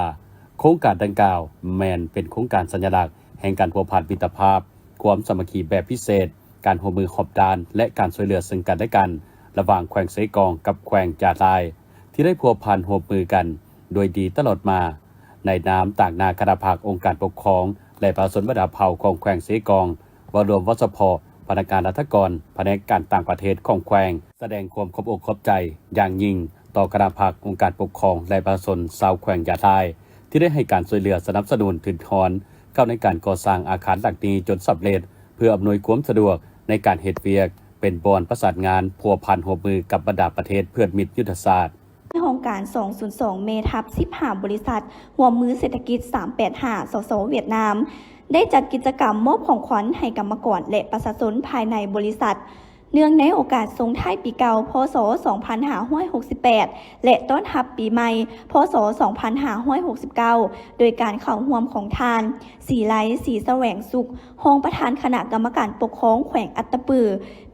ໂຄງການດັ່ງກ່າວແມ່ນເປັນໂຄງການສັນຍະລັກແຫ່ງການພົວພັນມິດຕະພາບ, ຄວາມສາມັກຄີແບບພິເສດ, ການຮ່ວມມືຮອບດ້ານ ແລະ ການຊ່ວຍເຫຼືອເຊິ່ງກັນແລະກັນ ລະຫວ່າງແຂວງເຊກອງກັບແຂວງຢາລາຍ ທີ່ໄດ້ພົວພັນຮ່ວມມືກັນໂດຍດີຕະຫຼອດມາ. ໃນນາມຕາງໜ້າຄະນະພັກ, ອົງການປົກຄອງ ແລະ ປະຊາຊົນບັນດາເຜົ່າຂອງແຂວງເຊກອງ, ເວົ້າລວມເວົ້າສະເພາະພະນັກງານລັດຖະກອນ, ພະແນກການຕ່າງປະເທດຂອງແຂວງ ສະແດງຄວາມຂອບອົກຂອບໃຈຢ່າງຍິ່ງຕໍ່ຄະນະພັກ, ອົງການປົກຄອງ ແລະ ປະຊາຊົນຊາວແຂວງຢາລາຍ ທີ່ໄດ້ໃຫ້ການຊ່ວຍເຫຼືອສະໜັບສະໜູນທຶນຮອນເຂົ້າໃນການກໍ່ສ້າງອາຄານຫຼັງນີ້ຈົນສຳເລັດ ເພື່ອອຳນວຍຄວາມສະດວກໃນການເຮັດວຽກ ເປັນບ່ອນປະສານງານພົວພັນຮ່ວມມືກັບບັນດາປະເທດເພື່ອນມິດຍຸດທະສາດ. ໃນໂຄງການສອງສູນສອງ ແມ່ທັບສິບຫ້າບໍລິສັດຮ່ວມມືເສດຖະກິດ ສາມແປດຫ້າ ສສ ຫວຽດນາມ ໄດ້ຈັດກິດຈະກຳມອບຂອງຂວັນໃຫ້ກຳມະກອນ ແລະ ປະຊາຊົນພາຍໃນບໍລິສັດ ເນື່ອງໃນໂອກາດສົ່ງທ້າຍປີເກົ່າ ພ.ສ. ສອງພັນຫ້າຮ້ອຍຫົກສິບແປດ ແລະ ຕ້ອນຮັບປີໃໝ່ ພ.ສ. ສອງພັນຫ້າຮ້ອຍຫົກສິບເກົ້າ ໂດຍການເຂົ້າຮ່ວມຂອງທ່ານ ສີໄລ ສີສະແຫວງສຸກ ຮອງປະທານຄະນະກຳມະການປົກຄອງແຂວງອັດຕະປື,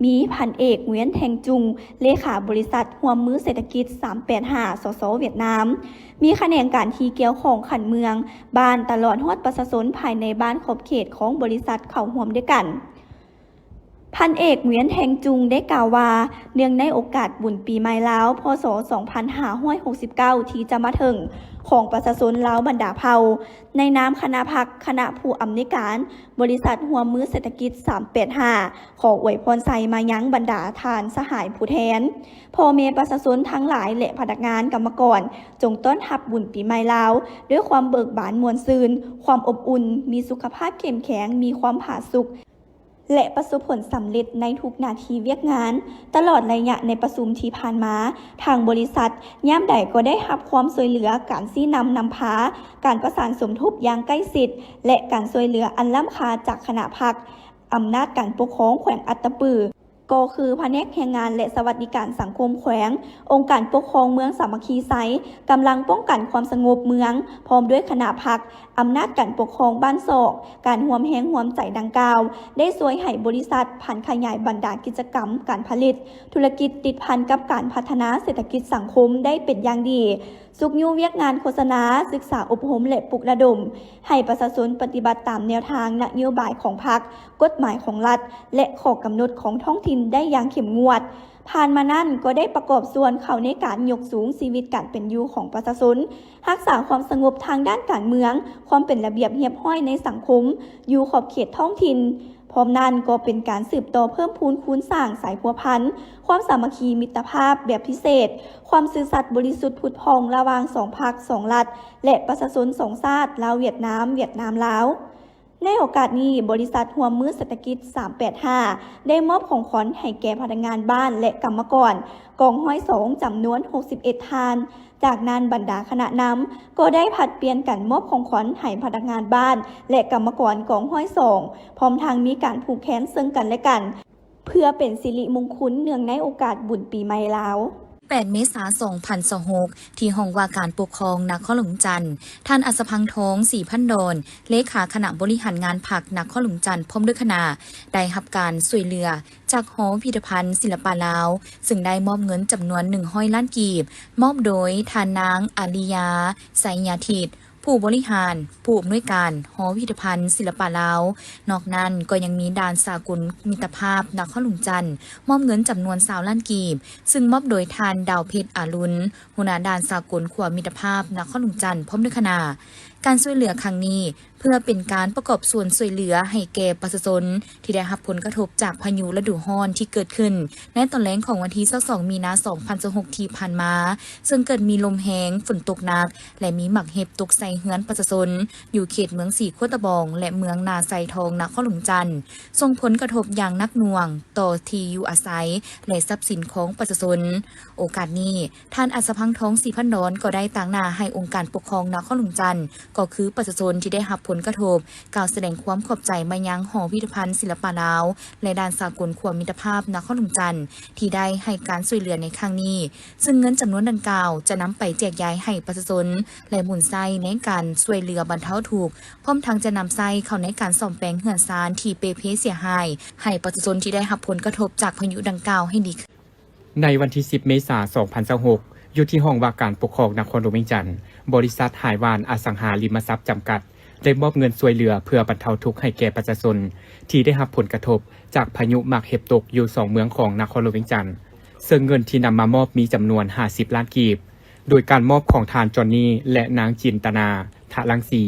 ມີພັນເອກ ຫວຽນ ແທງຈຸງ ເລຂາບໍລິສັດຮ່ວມມືເສດຖະກິດ ສາມແປດຫ້າ ສສ ຫວຽດນາມ, ມີຂະແໜງການທີ່ກ່ຽວຂ້ອງຂັ້ນເມືອງ, ບ້ານ ຕະຫຼອດຮອດປະຊາຊົນພາຍໃນບ້ານຂອບເຂດຂອງບໍລິສັດເຂົ້າຮ່ວມດ້ວຍກັນ. ພັນເອກ ຫວຽນ ແທງຈຸງ ໄດ້ກ່າວວ່າ, ເນື່ອງໃນໂອກາດບຸນປີໃໝ່ລາວ ພ.ສ. ສອງພັນຫ້າຮ້ອຍຫົກສິບເກົ້າ ທີ່ຈະມາເຖິງ ຂອງປະຊາຊົນລາວບັນດາເຜົ່າ, ໃນນາມຄະນະພັກ, ຄະນະຜູ້ອຳນວຍການ, ບໍລິສັດຮ່ວມມືເສດຖະກິດ ສາມແປດຫ້າ ຂໍອວຍພອນໄຊມາຍັງບັນດາທ່ານສະຫາຍຜູ້ແທນ, ພໍ່ແມ່ປະຊາຊົນທັງຫຼາຍ ແລະ ພະນັກງານ, ກຳມະກອນ, ຈົ່ງຕ້ອນຮັບບຸນປີໃໝ່ລາວດ້ວຍຄວາມເບີກບານມ່ວນຊື່ນ, ຄວາມອົບອຸ່ນ, ມີສຸຂະພາບເຂັ້ມແຂງ, ມີຄວາມຜາສຸກ ແລະ ປະສົບຜົນສຳເລັດໃນທຸກໜ້າທີ່ວຽກງານ. ຕະຫຼອດໄລຍະໃນປະຊຸມທີ່ຜ່ານມາ, ທາງບໍລິສັດຍາມໃດກໍໄດ້ຮັບຄວາມຊ່ວຍເຫຼືອ, ການຊີ້ນຳນຳພາ, ການປະສານສົມທົບຢ່າງໃກ້ຊິດ ແລະ ການຊ່ວຍເຫຼືອອັນລ້ຳຄ່າຈາກຄະນະພັກ, ອຳນາດການປົກຄອງແຂວງອັດຕະປື, ກໍຄືພະແນກແຮງງານ ແລະ ສະຫວັດດີການສັງຄົມແຂວງ, ອົງການປົກຄອງເມືອງສາມັກຄີໄຊ, ກຳລັງປ້ອງກັນຄວາມສະຫງົບເມືອງ, ພ້ອມດ້ວຍຄະນະພັກ, ອຳນາດການປົກຄອງບ້ານຊອກ, ການຮ່ວມແຮງຮ່ວມໃຈດັ່ງກ່າວ ໄດ້ຊ່ວຍໃຫ້ບໍລິສັດຜັນຂະຫຍາຍບັນດາກິດຈະກຳການຜະລິດ, ທຸລະກິດຕິດພັນກັບການພັດທະນາເສດຖະກິດສັງຄົມໄດ້ເປັນຢ່າງດີ, ຊຸກຍູ້ວຽກງານໂຄສະນາ, ສຶກສາອົບຮົມ ແລະ ປຸກລະດົມໃຫ້ປະຊາຊົນປະຕິບັດຕາມແນວທາງນະໂຍບາຍຂອງພັກ, ກົດໝາຍຂອງລັດ ແລະ ຂໍ້ກຳນົດຂອງທ້ອງຖິ່ນໄດ້ຢ່າງເຂັ້ມງວດ. ຜ່ານມານັ້ນກໍໄດ້ປະກອບສ່ວນເຂົ້າໃນການຍົກສູງຊີວິດການເປັນຢູ່ຂອງປະຊາຊົນ, ຮັກສາຄວາມສະຫງົບທາງດ້ານການເມືອງ, ຄວາມເປັນລະບຽບຮຽບຮ້ອຍໃນສັງຄົມ, ຢູ່ຂອບເຂດທ້ອງຖິ່ນ. ພ້ອມນັ້ນກໍເປັນການສືບຕໍ່ເພີ່ມພູນຄູນສ້າງສາຍພົວພັນ, ຄວາມສາມັກຄີມິດຕະພາບແບບພິເສດ, ຄວາມຊື່ສັດບໍລິສຸດຜຸດຜ່ອງລະຫວ່າງສອງພັກ, ສອງລັດ ແລະ ປະຊາຊົນສອງຊາດ ລາວ-ຫວຽດນາມ, ຫວຽດນາມ-ລາວ. ໃ ໃນໂອກາດນີ້, ບໍລິສັດຮ່ວມມືເສດຖະກິດສາມແປດຫ້າ ໄດ້ມອບຂອງຂວັນໃຫ້ແກ່ພະນັກງານບ້ານ ແລະ ກຳມະກອນກອງຮ້ອຍສອງ ຈຳນວນຫົກສິບເອັດທ່ານ. ຈາກນັ້ນ, ບັນດາຄະນະນຳກໍໄດ້ຜັດປ່ຽນກັນມອບຂອງຂວັນໃຫ້ພະນັກງານບ້ານ ແລະ ກຳມະກອນກອງຮ້ອຍສອງ ພ້ອມທັງມີການຜູກແຂນເຊິ່ງກັນແລະກັນ ເພື່ອເປັນສິລິມຸງຄຸນເນື່ອງໃນໂອກາດບຸນປີໃໝ່ລາວ. ແປດເມສາ ສອງພັນຊາວຫົກ ທີ່ຫ້ອງວ່າການປົກຄອງນະຄອນຫຼວງວຽງຈັນ, ທ່ານ ອັດສະພັງທອງ ສີພັນດອນ ເລຂາຄະນະບໍລິຫານງານພັກນະຄອນຫຼວງວຽງຈັນ ພ້ອມດ້ວຍຄະນະ ໄດ້ຮັບການຊ່ວຍເຫຼືອຈາກຫໍພິພິທະພັນສິລະປະລາວ, ເຊິ່ງໄດ້ມອບເງິນຈຳນວນໜຶ່ງຮ້ອຍລ້ານກີບ, ມອບໂດຍທ່ານນາງ ອາລິຍາ ໄຊຍາທິດ ຜູ້ບໍລິຫານ, ຜູ້ອຳນວຍການຫໍພິພິທະພັນສິລະປະລາວ. ນອກນັ້ນກໍຍັງມີດ່ານສາກົນມິດຕະພາບນະຄອນຫຼວງຈັນ ມອບເງິນຈຳນວນຊາວລ້ານກີບ, ເຊິ່ງມອບໂດຍທ່ານ ດາວເພັດ ອາລຸນ ຫົວໜ້າດ່ານສາກົນຂົວມິດຕະພາບນະຄອນຫຼວງຈັນ ພ້ອມດ້ວຍຄະນະ. ການຊ່ວຍເຫຼືອຄັ້ງນີ້ ເພື່ອເປັນການປະກອບສ່ວນຊ່ວຍເຫຼືອໃຫ້ແກ່ປະຊາຊົນ ທີ່ໄດ້ຮັບຜົນກະທົບຈາກພາຍຸລະດູຮ້ອນທີ່ເກີດຂຶ້ນໃນຕອນແລງຂອງວັນທີຊາວສອງ ມີນາ ສອງພັນຊາວຫົກ ທີ່ຜ່ານມາ, ເຊິ່ງເກີດມີລົມແຮງ, ຝົນຕົກໜັກ ແລະ ມີໝາກເຫັບຕົກໃສ່ເຮືອນປະຊາຊົນ ຢູ່ເຂດເມືອງສີໂຄດຕະບອງ ແລະ ເມືອງນາຊາຍທອງ ນະຄອນຫຼວງຈັນ, ສົ່ງຜົນກະທົບຢ່າງໜັກໜ່ວງຕໍ່ທີ່ຢູ່ອາໄສ ແລະ ຊັບສິນຂອງປະຊາຊົນ. ໂອກາດນີ້, ທ່ານ ອັດສະພັງທອງ ສີພັນດອນ ກໍໄດ້ຕາງໜ້າໃຫ້ອົງການປົກຄອງນະຄອນຫຼວງຈັນ ກໍຄືປະຊາຊົນທີ່ໄດ້ຮັບຜົນກະທົບ ກ່າວສະແດງຄວາມຂອບໃຈມາຍັງຫໍພິພິທະພັນສິລະປະລາວ ແລະ ດ່ານສາກົນຂົວມິດຕະພາບນະຄອນຫຼວງຈັນ ທີ່ໄດ້ໃຫ້ການຊ່ວຍເຫຼືອໃນຄັ້ງນີ້, ເຊິ່ງເງິນຈຳນວນດັ່ງກ່າວຈະນຳໄປແຈກຢາຍໃຫ້ປະຊາຊົນ ແລະ ໝູນໃຊ້ໃນການຊ່ວຍເຫຼືອບັນເທົາທຸກ, ພ້ອມທັງຈະນຳໃຊ້ເຂົ້າໃນການສ້ອມແປງເຮືອນຊານທີ່ເປ່ເພເສຍຫາຍ ໃຫ້ປະຊາຊົນທີ່ໄດ້ຮັບຜົນກະທົບຈາກພາຍຸດັ່ງກ່າວໃຫ້ດີຂຶ້ນ. ໃນວັນທີສິບ ເມສາ ສອງພັນຊາວຫົກ ຢູ່ທີ່ຫ້ອງວ່າການປົກຄອງນະຄອນຫຼວງວຽງຈັນ, ບໍລິສັດຫາຍຫວານອະສັງຫາລິມະຊັບຈຳກັດ ໄດ້ມອບເງິນຊ່ວຍເຫຼືອເພື່ອບັນເທົາທຸກໃຫ້ແກ່ປະຊາຊົນທີ່ໄດ້ຮັບຜົນກະທົບຈາກພາຍຸໝາກເຫັບຕົກຢູ່ສອງເມືອງຂອງນະຄອນຫຼວງວຽງຈັນ, ເຊິ່ງເງິນທີ່ນຳມາມອບມີຈຳນວນຫ້າສິບລ້ານກີບ, ໂດຍການມອບຂອງທ່ານ ຈອນນີ ແລະ ນາງ ຈິນຕະນາ ທະລັງສີ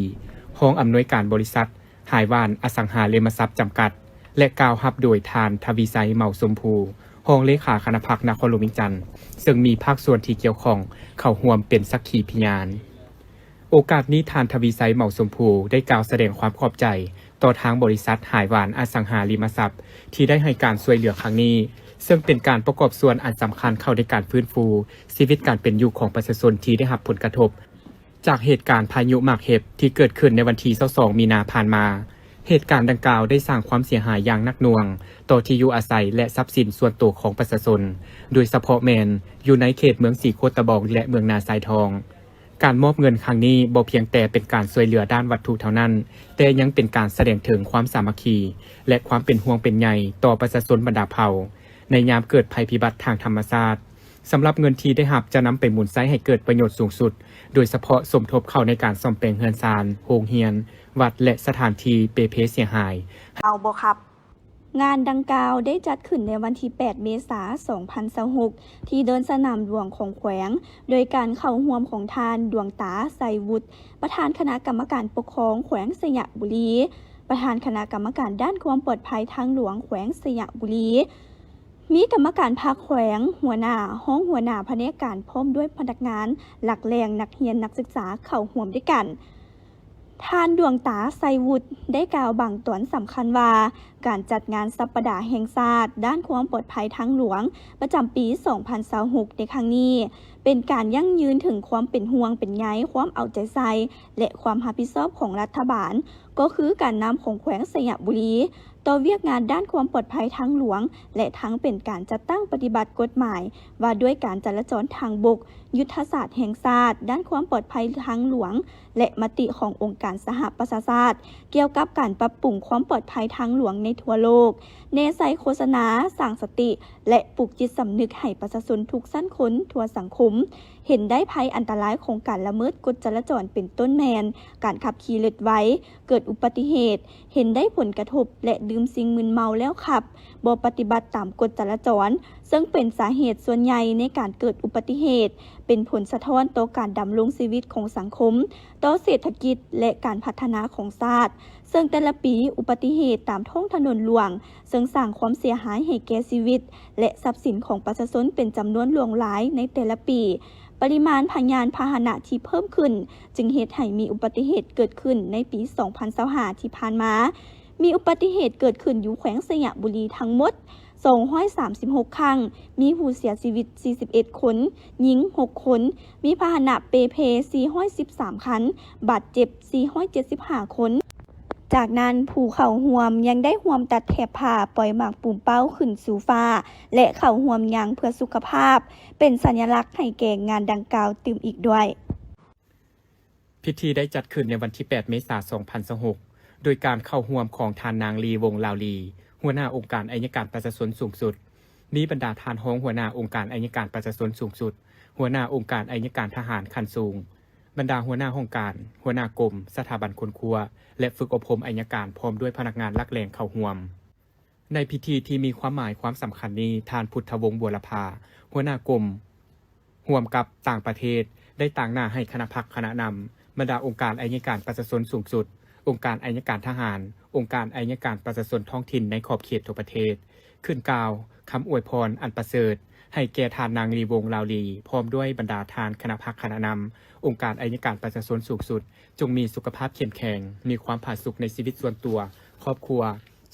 ຮອງອຳນວຍການບໍລິສັດ ຫາຍຫວານອະສັງຫາລິມະຊັບຈຳກັດ ແລະ ກ່າວຮັບໂດຍທ່ານ ທະວີໄຊ ເໝົາຊົມພູ ຮອງເລຂາຄະນະພັກນະຄອນຫຼວງວຽງຈັນ, ເຊິ່ງມີພາກສ່ວນທີ່ກ່ຽວຂ້ອງເຂົ້າຮ່ວມເປັນສັກຂີພະຍານ. ໂອກາດນີ້, ທ່ານ ທະວີໄຊ ເໝົາຊົມພູ ໄດ້ກ່າວສະແດງຄວາມຂອບໃຈຕໍ່ທາງບໍລິສັດຫາຍຫວານອະສັງຫາລິມະຊັບ ທີ່ໄດ້ໃຫ້ການຊ່ວຍເຫຼືອຄັ້ງນີ້, ເຊິ່ງເປັນການປະກອບສ່ວນອັນສຳຄັນເຂົ້າໃນການຟື້ນຟູຊີວິດການເປັນຢູ່ຂອງປະຊາຊົນທີ່ໄດ້ຮັບຜົນກະທົບ ຈາກເຫດການພາຍຸໝາກເຫັບທີ່ເກີດຂຶ້ນໃນວັນທີຊາວສອງ ມີນາຜ່ານມາ. ເຫດການດັ່ງກ່າວໄດ້ສ້າງຄວາມເສຍຫາຍຢ່າງໜັກໜ່ວງຕໍ່ທີ່ຢູ່ອາໄສ ແລະ ຊັບສິນສ່ວນໂຕຂອງປະຊາຊົນ, ໂດຍສະເພາະແມ່ນຢູ່ໃນເຂດເມືອງສີໂຄດຕະບອງ ແລະ ເມືອງນາຊາຍທອງ. ການມອບເງິນຄັ້ງນີ້ບໍ່ພຽງແຕ່ເປັນການຊ່ວຍເຫຼືອດ້ານວັດຖຸເທົ່ານັ້ນ, ແຕ່ຍັງເປັນການສະແດງເຖິງຄວາມສາມັກຄີ ແລະ ຄວາມເປັນຫ່ວງເປັນໃຍຕໍ່ປະຊາຊົນບັນດາເຜົ່າ ໃນຍາມເກີດໄພພິບັດທາງທຳມະຊາດ. ສຳລັບເງິນທີ່ໄດ້ຮັບຈະນຳໄປໝູນໃຊ້ໃຫ້ເກີດປະໂຫຍດສູງສຸດ, ໂດຍສະເພາະສົມທົບເຂົ້າໃນການສ້ອມແປງເຮືອນຊານ, ໂຮງຮຽນ, ວັດ ແລະ ສະຖານທີ່ເປ່ເພເສຍຫາຍ. ເອົາບໍ່ຄັບ. ງານດັ່ງກ່າວໄດ້ຈັດຂຶ້ນໃນວັນທີແປດ ເມສາ ສອງພັນຊາວຫົກ ທີ່ເດີ່ນສະໜາມຫຼວງຂອງແຂວງ, ໂດຍການເຂົ້າຮ່ວມຂອງທ່ານ ດວງຕາ ໄຊວຸດ ປະທານຄະນະກຳມະການປົກຄອງແຂວງໄຊຍະບູລີ, ປະທານຄະນະກຳມະການດ້ານຄວາມປອດໄພທາງຫຼວງແຂວງໄຊຍະບູລີ, ມີກຳມະການພັກແຂວງ, ຫົວໜ້າ, ຮອງຫົວໜ້າພະແນກການ ພ້ອມດ້ວຍພະນັກງານຫຼັກແຫຼ່ງ, ນັກຮຽນ, ນັກສຶກສາເຂົ້າຮ່ວມດ້ວຍກັນ. ທ່ານ ດວງຕາ ໄຊວຸດ ໄດ້ກ່າວບາງຕອນສຳຄັນວ່າ, ການຈັດງານສັບປະດາແຫ່ງຊາດດ້ານຄວາມປອດໄພທາງຫຼວງ ປະຈຳປີສອງພັນຊາວຫົກ ໃນຄັ້ງນີ້ ເປັນການຢັ້ງຢືນເຖິງຄວາມເປັນຫ່ວງເປັນໃຍ, ຄວາມເອົາໃຈໃສ່ ແລະ ຄວາມຮັບຜິດຊອບຂອງລັດຖະບານ, ກໍຄືການນຳຂອງແຂວງໄຊຍະບູລີ ຕໍ່ວຽກງານດ້ານຄວາມປອດໄພທາງຫຼວງ ແລະ ທັງເປັນການຈັດຕັ້ງປະຕິບັດກົດໝາຍວ່າດ້ວຍການຈະລາຈອນທາງບົກ, ຍຸດທະສາດແຫ່ງຊາດດ້ານຄວາມປອດໄພທາງຫຼວງ ແລະ ມະຕິຂອງອົງການສະຫະປະຊາຊາດ ກ່ຽວກັບການປັບປຸງຄວາມປອດໄພທາງຫຼວງໃນທົ່ວໂລກ, ແນໃສ່ໂຄສະນາ, ສ້າງສະຕິ ແລະ ປູກຈິດສຳນຶກໃຫ້ປະຊາຊົນທຸກຊັ້ນຄົນທົ່ວສັງຄົມ ເຫັນໄດ້ໄພອັນຕະລາຍຂອງການລະເມີດກົດຈະລາຈອນ ເປັນຕົ້ນແມ່ນ ການຂັບຂີ່ລົດໄວ, ເກີດອຸບັດຕິເຫດ, ເຫັນໄດ້ຜົນກະທົບ ແລະ ດື່ມສິ່ງມຶນເມົາແລ້ວຂັບ, ບໍ່ປະຕິບັດຕາມກົດຈະລາຈອນ, ເຊິ່ງເປັນສາເຫດສ່ວນໃຫຍ່ໃນການເກີດອຸບັດຕິເຫດ, ເປັນຜົນສະທ້ອນຕໍ່ການດຳລົງຊີວິດຂອງສັງຄົມ, ຕໍ່ເສດຖະກິດ ແລະ ການພັດທະນາຂອງຊາດ, ເຊິ່ງແຕ່ລະປີ ອຸບັດຕິເຫດຕາມທ້ອງຖະໜົນຫຼວງ ເຊິ່ງສ້າງຄວາມເສຍຫາຍໃຫ້ແກ່ຊີວິດ ແລະ ຊັບສິນຂອງປະຊາຊົນເປັນຈຳນວນຫຼວງຫຼາຍໃນແຕ່ລະປີ, ປະລິມານພະຍານພາຫະນະທີ່ເພີ່ມຂຶ້ນ ຈຶ່ງເຮັດໃຫ້ມີອຸບັດຕິເຫດເກີດຂຶ້ນໃນປີສອງພັນຊາວຫ້າທີ່ຜ່ານມາ. ມີອຸບັດຕິເຫດເກີດຂຶ້ນຢູ່ແຂວງໄຊຍະບູລີທັງໝົດສອງຮ້ອຍສາມສິບຫົກຄັ້ງ, ມີຜູ້ເສຍຊີວິດສີ່ສິບເອັດຄົນ, ຍິງຫົກຄົນ, ມີພາຫະນະເປ່ເພສີ່ຮ້ອຍສິບສາມຄັນ, ບາດເຈັບສີ່ຮ້ອຍເຈັດສິບຫ້າຄົນ. ຈາກນັ້ນ, ຜູ້ເຂົ້າຮ່ວມຍັງໄດ້ຮ່ວມຕັດແຖບຜ້າ, ປ່ອຍໝາກປູມເປົ້າຂຶ້ນສູ່ຟ້າ ແລະ ເຂົ້າຮ່ວມຍ່າງເພື່ອສຸຂະພາບ, ເປັນສັນຍະລັກໃຫ້ແກ່ງານດັ່ງກ່າວຕື່ມອີກດ້ວຍ. ພິທີໄດ້ຈັດຂຶ້ນໃນວັນທີແປດ ເມສາ ສອງພັນຊາວຫົກ ໂດຍການເຂົ້າຮ່ວມຂອງທ່ານນາງ ລີ ວົງລາວລີ, ຫົວໜ້າອົງການໄອຍະການປະຊາຊົນສູງສຸດ, ມີບັນດາທ່ານຮອງຫົວໜ້າອົງການໄອຍະການປະຊາຊົນສູງສຸດ, ຫົວໜ້າອົງການໄອຍະການທະຫານຂັ້ນສູງ, ບັນດາຫົວໜ້າຫ້ອງການ, ຫົວໜ້າກົມ, ສະຖາບັນຄົ້ນຄວ້າ ແລະ ຝຶກອົບຮົມໄອຍະການ ພ້ອມດ້ວຍພະນັກງານຫຼັກແຫຼ່ງເຂົ້າຮ່ວມ. ໃນພິທີທີ່ມີຄວາມໝາຍຄວາມສຳຄັນນີ້, ທ່ານ ພຸດທະວົງ ບົວລະພາ, ຫົວໜ້າກົມ ຮ່ວມກັບຕ່າງປະເທດ ໄດ້ຕາງໜ້າໃຫ້ຄະນະພັກຄະນະນຳ, ບັນດາອົງການໄອຍະການປະຊາຊົນສູງສຸດ, ອົງການໄອຍະການທະຫານ, ອົງການໄອຍະການປະຊາຊົນທ້ອງຖິ່ນໃນຂອບເຂດທົ່ວປະເທດ, ຂຶ້ນກ່າວຄຳອວຍພອນອັນປະເສີດໃຫ້ແກ່ທ່ານນາງ ລີ ວົງລາວລີ, ພ້ອມດ້ວຍບັນດາທ່ານຄະນະພັກຄະນະນຳ, ອົງການໄອຍະການປະຊາຊົນສູງສຸດ, ຈົ່ງມີສຸຂະພາບເຂັ້ມແຂງ, ມີຄວາມຜາສຸກໃນຊີວິດສ່ວນຕົວ, ຄອບຄົວ,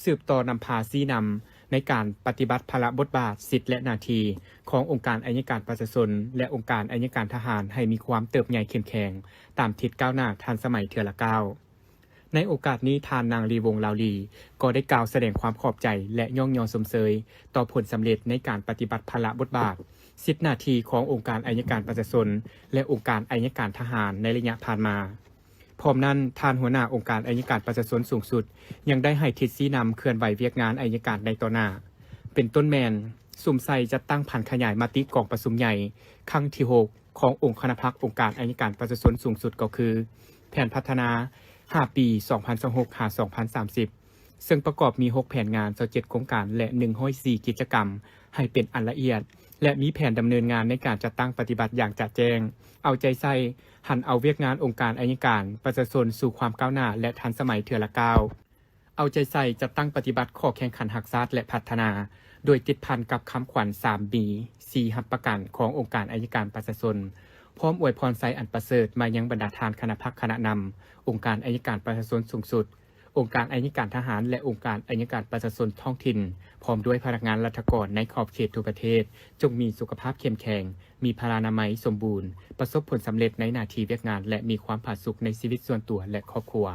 ສືບຕໍ່ນຳພາຊີ້ນຳໃນການປະຕິບັດພາລະບົດບາດ, ສິດ ແລະ ໜ້າທີ່ຂອງອົງການໄອຍະການປະຊາຊົນ ແລະ ອົງການໄອຍະການທະຫານໃຫ້ມີຄວາມເຕີບໃຫຍ່ເຂັ້ມແຂງຕາມທິດກ້າວໜ້າທັນສະໄໝເທື່ອລະກ້າວ. ໃນໂອກາດນີ້, ທ່ານນາງ ລີ ວົງລາວລີ ກໍໄດ້ກ່າວສະແດງຄວາມຂອບໃຈ ແລະ ຍ້ອງຍໍຊົມເຊີຍຕໍ່ຜົນສຳເລັດໃນການປະຕິບັດພາລະບົດບາດ, ສິດ ໜ້າທີ່ຂອງອົງການໄອຍະການປະຊາຊົນ ແລະ ອົງການໄອຍະການທະຫານໃນໄລຍະຜ່ານມາ. ພ້ອມນັ້ນ, ທ່ານຫົວໜ້າອົງການໄອຍະການປະຊາຊົນສູງສຸດ ຍັງໄດ້ໃຫ້ທິດຊີ້ນຳເຄື່ອນໄຫວວຽກງານໄອຍະການໃນຕໍ່ໜ້າ, ເປັນຕົ້ນແມ່ນ ສຸມໃສ່ຈັດຕັ້ງຜັນຂະຫຍາຍມະຕິກອງປະຊຸມໃຫຍ່ຄັ້ງທີຫົກ ຂອງອົງຄະນະພັກອົງການໄອຍະການປະຊາຊົນສູງສຸດ ກໍຄື ແຜນພັດທະນາຫ້າປີ ສອງພັນຊາວຫົກ ຫາ ສອງພັນສາມສິບ ເຊິ່ງປະກອບມີຫົກແຜນງານ, ຊາວເຈັດໂຄງການ ແລະ ໜຶ່ງຮ້ອຍສີ່ກິດຈະກຳ ໃຫ້ເປັນອັນລະອຽດ ແລະ ມີແຜນດຳເນີນງານໃນການຈັດຕັ້ງປະຕິບັດຢ່າງຈະແຈ້ງ, ເອົາໃຈໃສ່ຫັນເອົາວຽກງານອົງການໄອຍະການປະຊາຊົນສູ່ຄວາມກ້າວໜ້າ ແລະ ທັນສະໄໝເທື່ອລະກ້າວ, ເອົາໃຈໃສ່ຈັດຕັ້ງປະຕິບັດຂໍ້ແຂ່ງຂັນຮັກຊາດ ແລະ ພັດທະນາ, ໂດຍຕິດພັນກັບຄຳຂວັນ ສາມບີ ສີ່ຮັບປະກັນ ຂອງອົງການໄອຍະການປະຊາຊົນ, ພ້ອມອວຍພອນໄຊອັນປະເສີດມາຍັງບັນດາທ່ານຄະນະພັກຄະນະນຳ, ອົງການໄອຍະການປະຊາຊົນສູງສຸດ, ອົງການໄອຍະການທະຫານ ແລະ ອົງການໄອຍະການປະຊາຊົນທ້ອງຖິ່ນ, ພ້ອມດ້ວຍພະນັກງານລັດຖະກອນໃນຂອບເຂດທົ່ວປະເທດ, ຈົ່ງມີສຸຂະພາບເຂັ້ມແຂງ, ມີພະລານາໄມສົມບູນ, ປະສົບຜົນສຳເລັດໃນໜ້າທີ່ວຽກງານ ແລະ ມີຄວາມຜາສຸກໃນຊີວິດສ່ວນຕົວ ແລະ ຄອບຄົວ.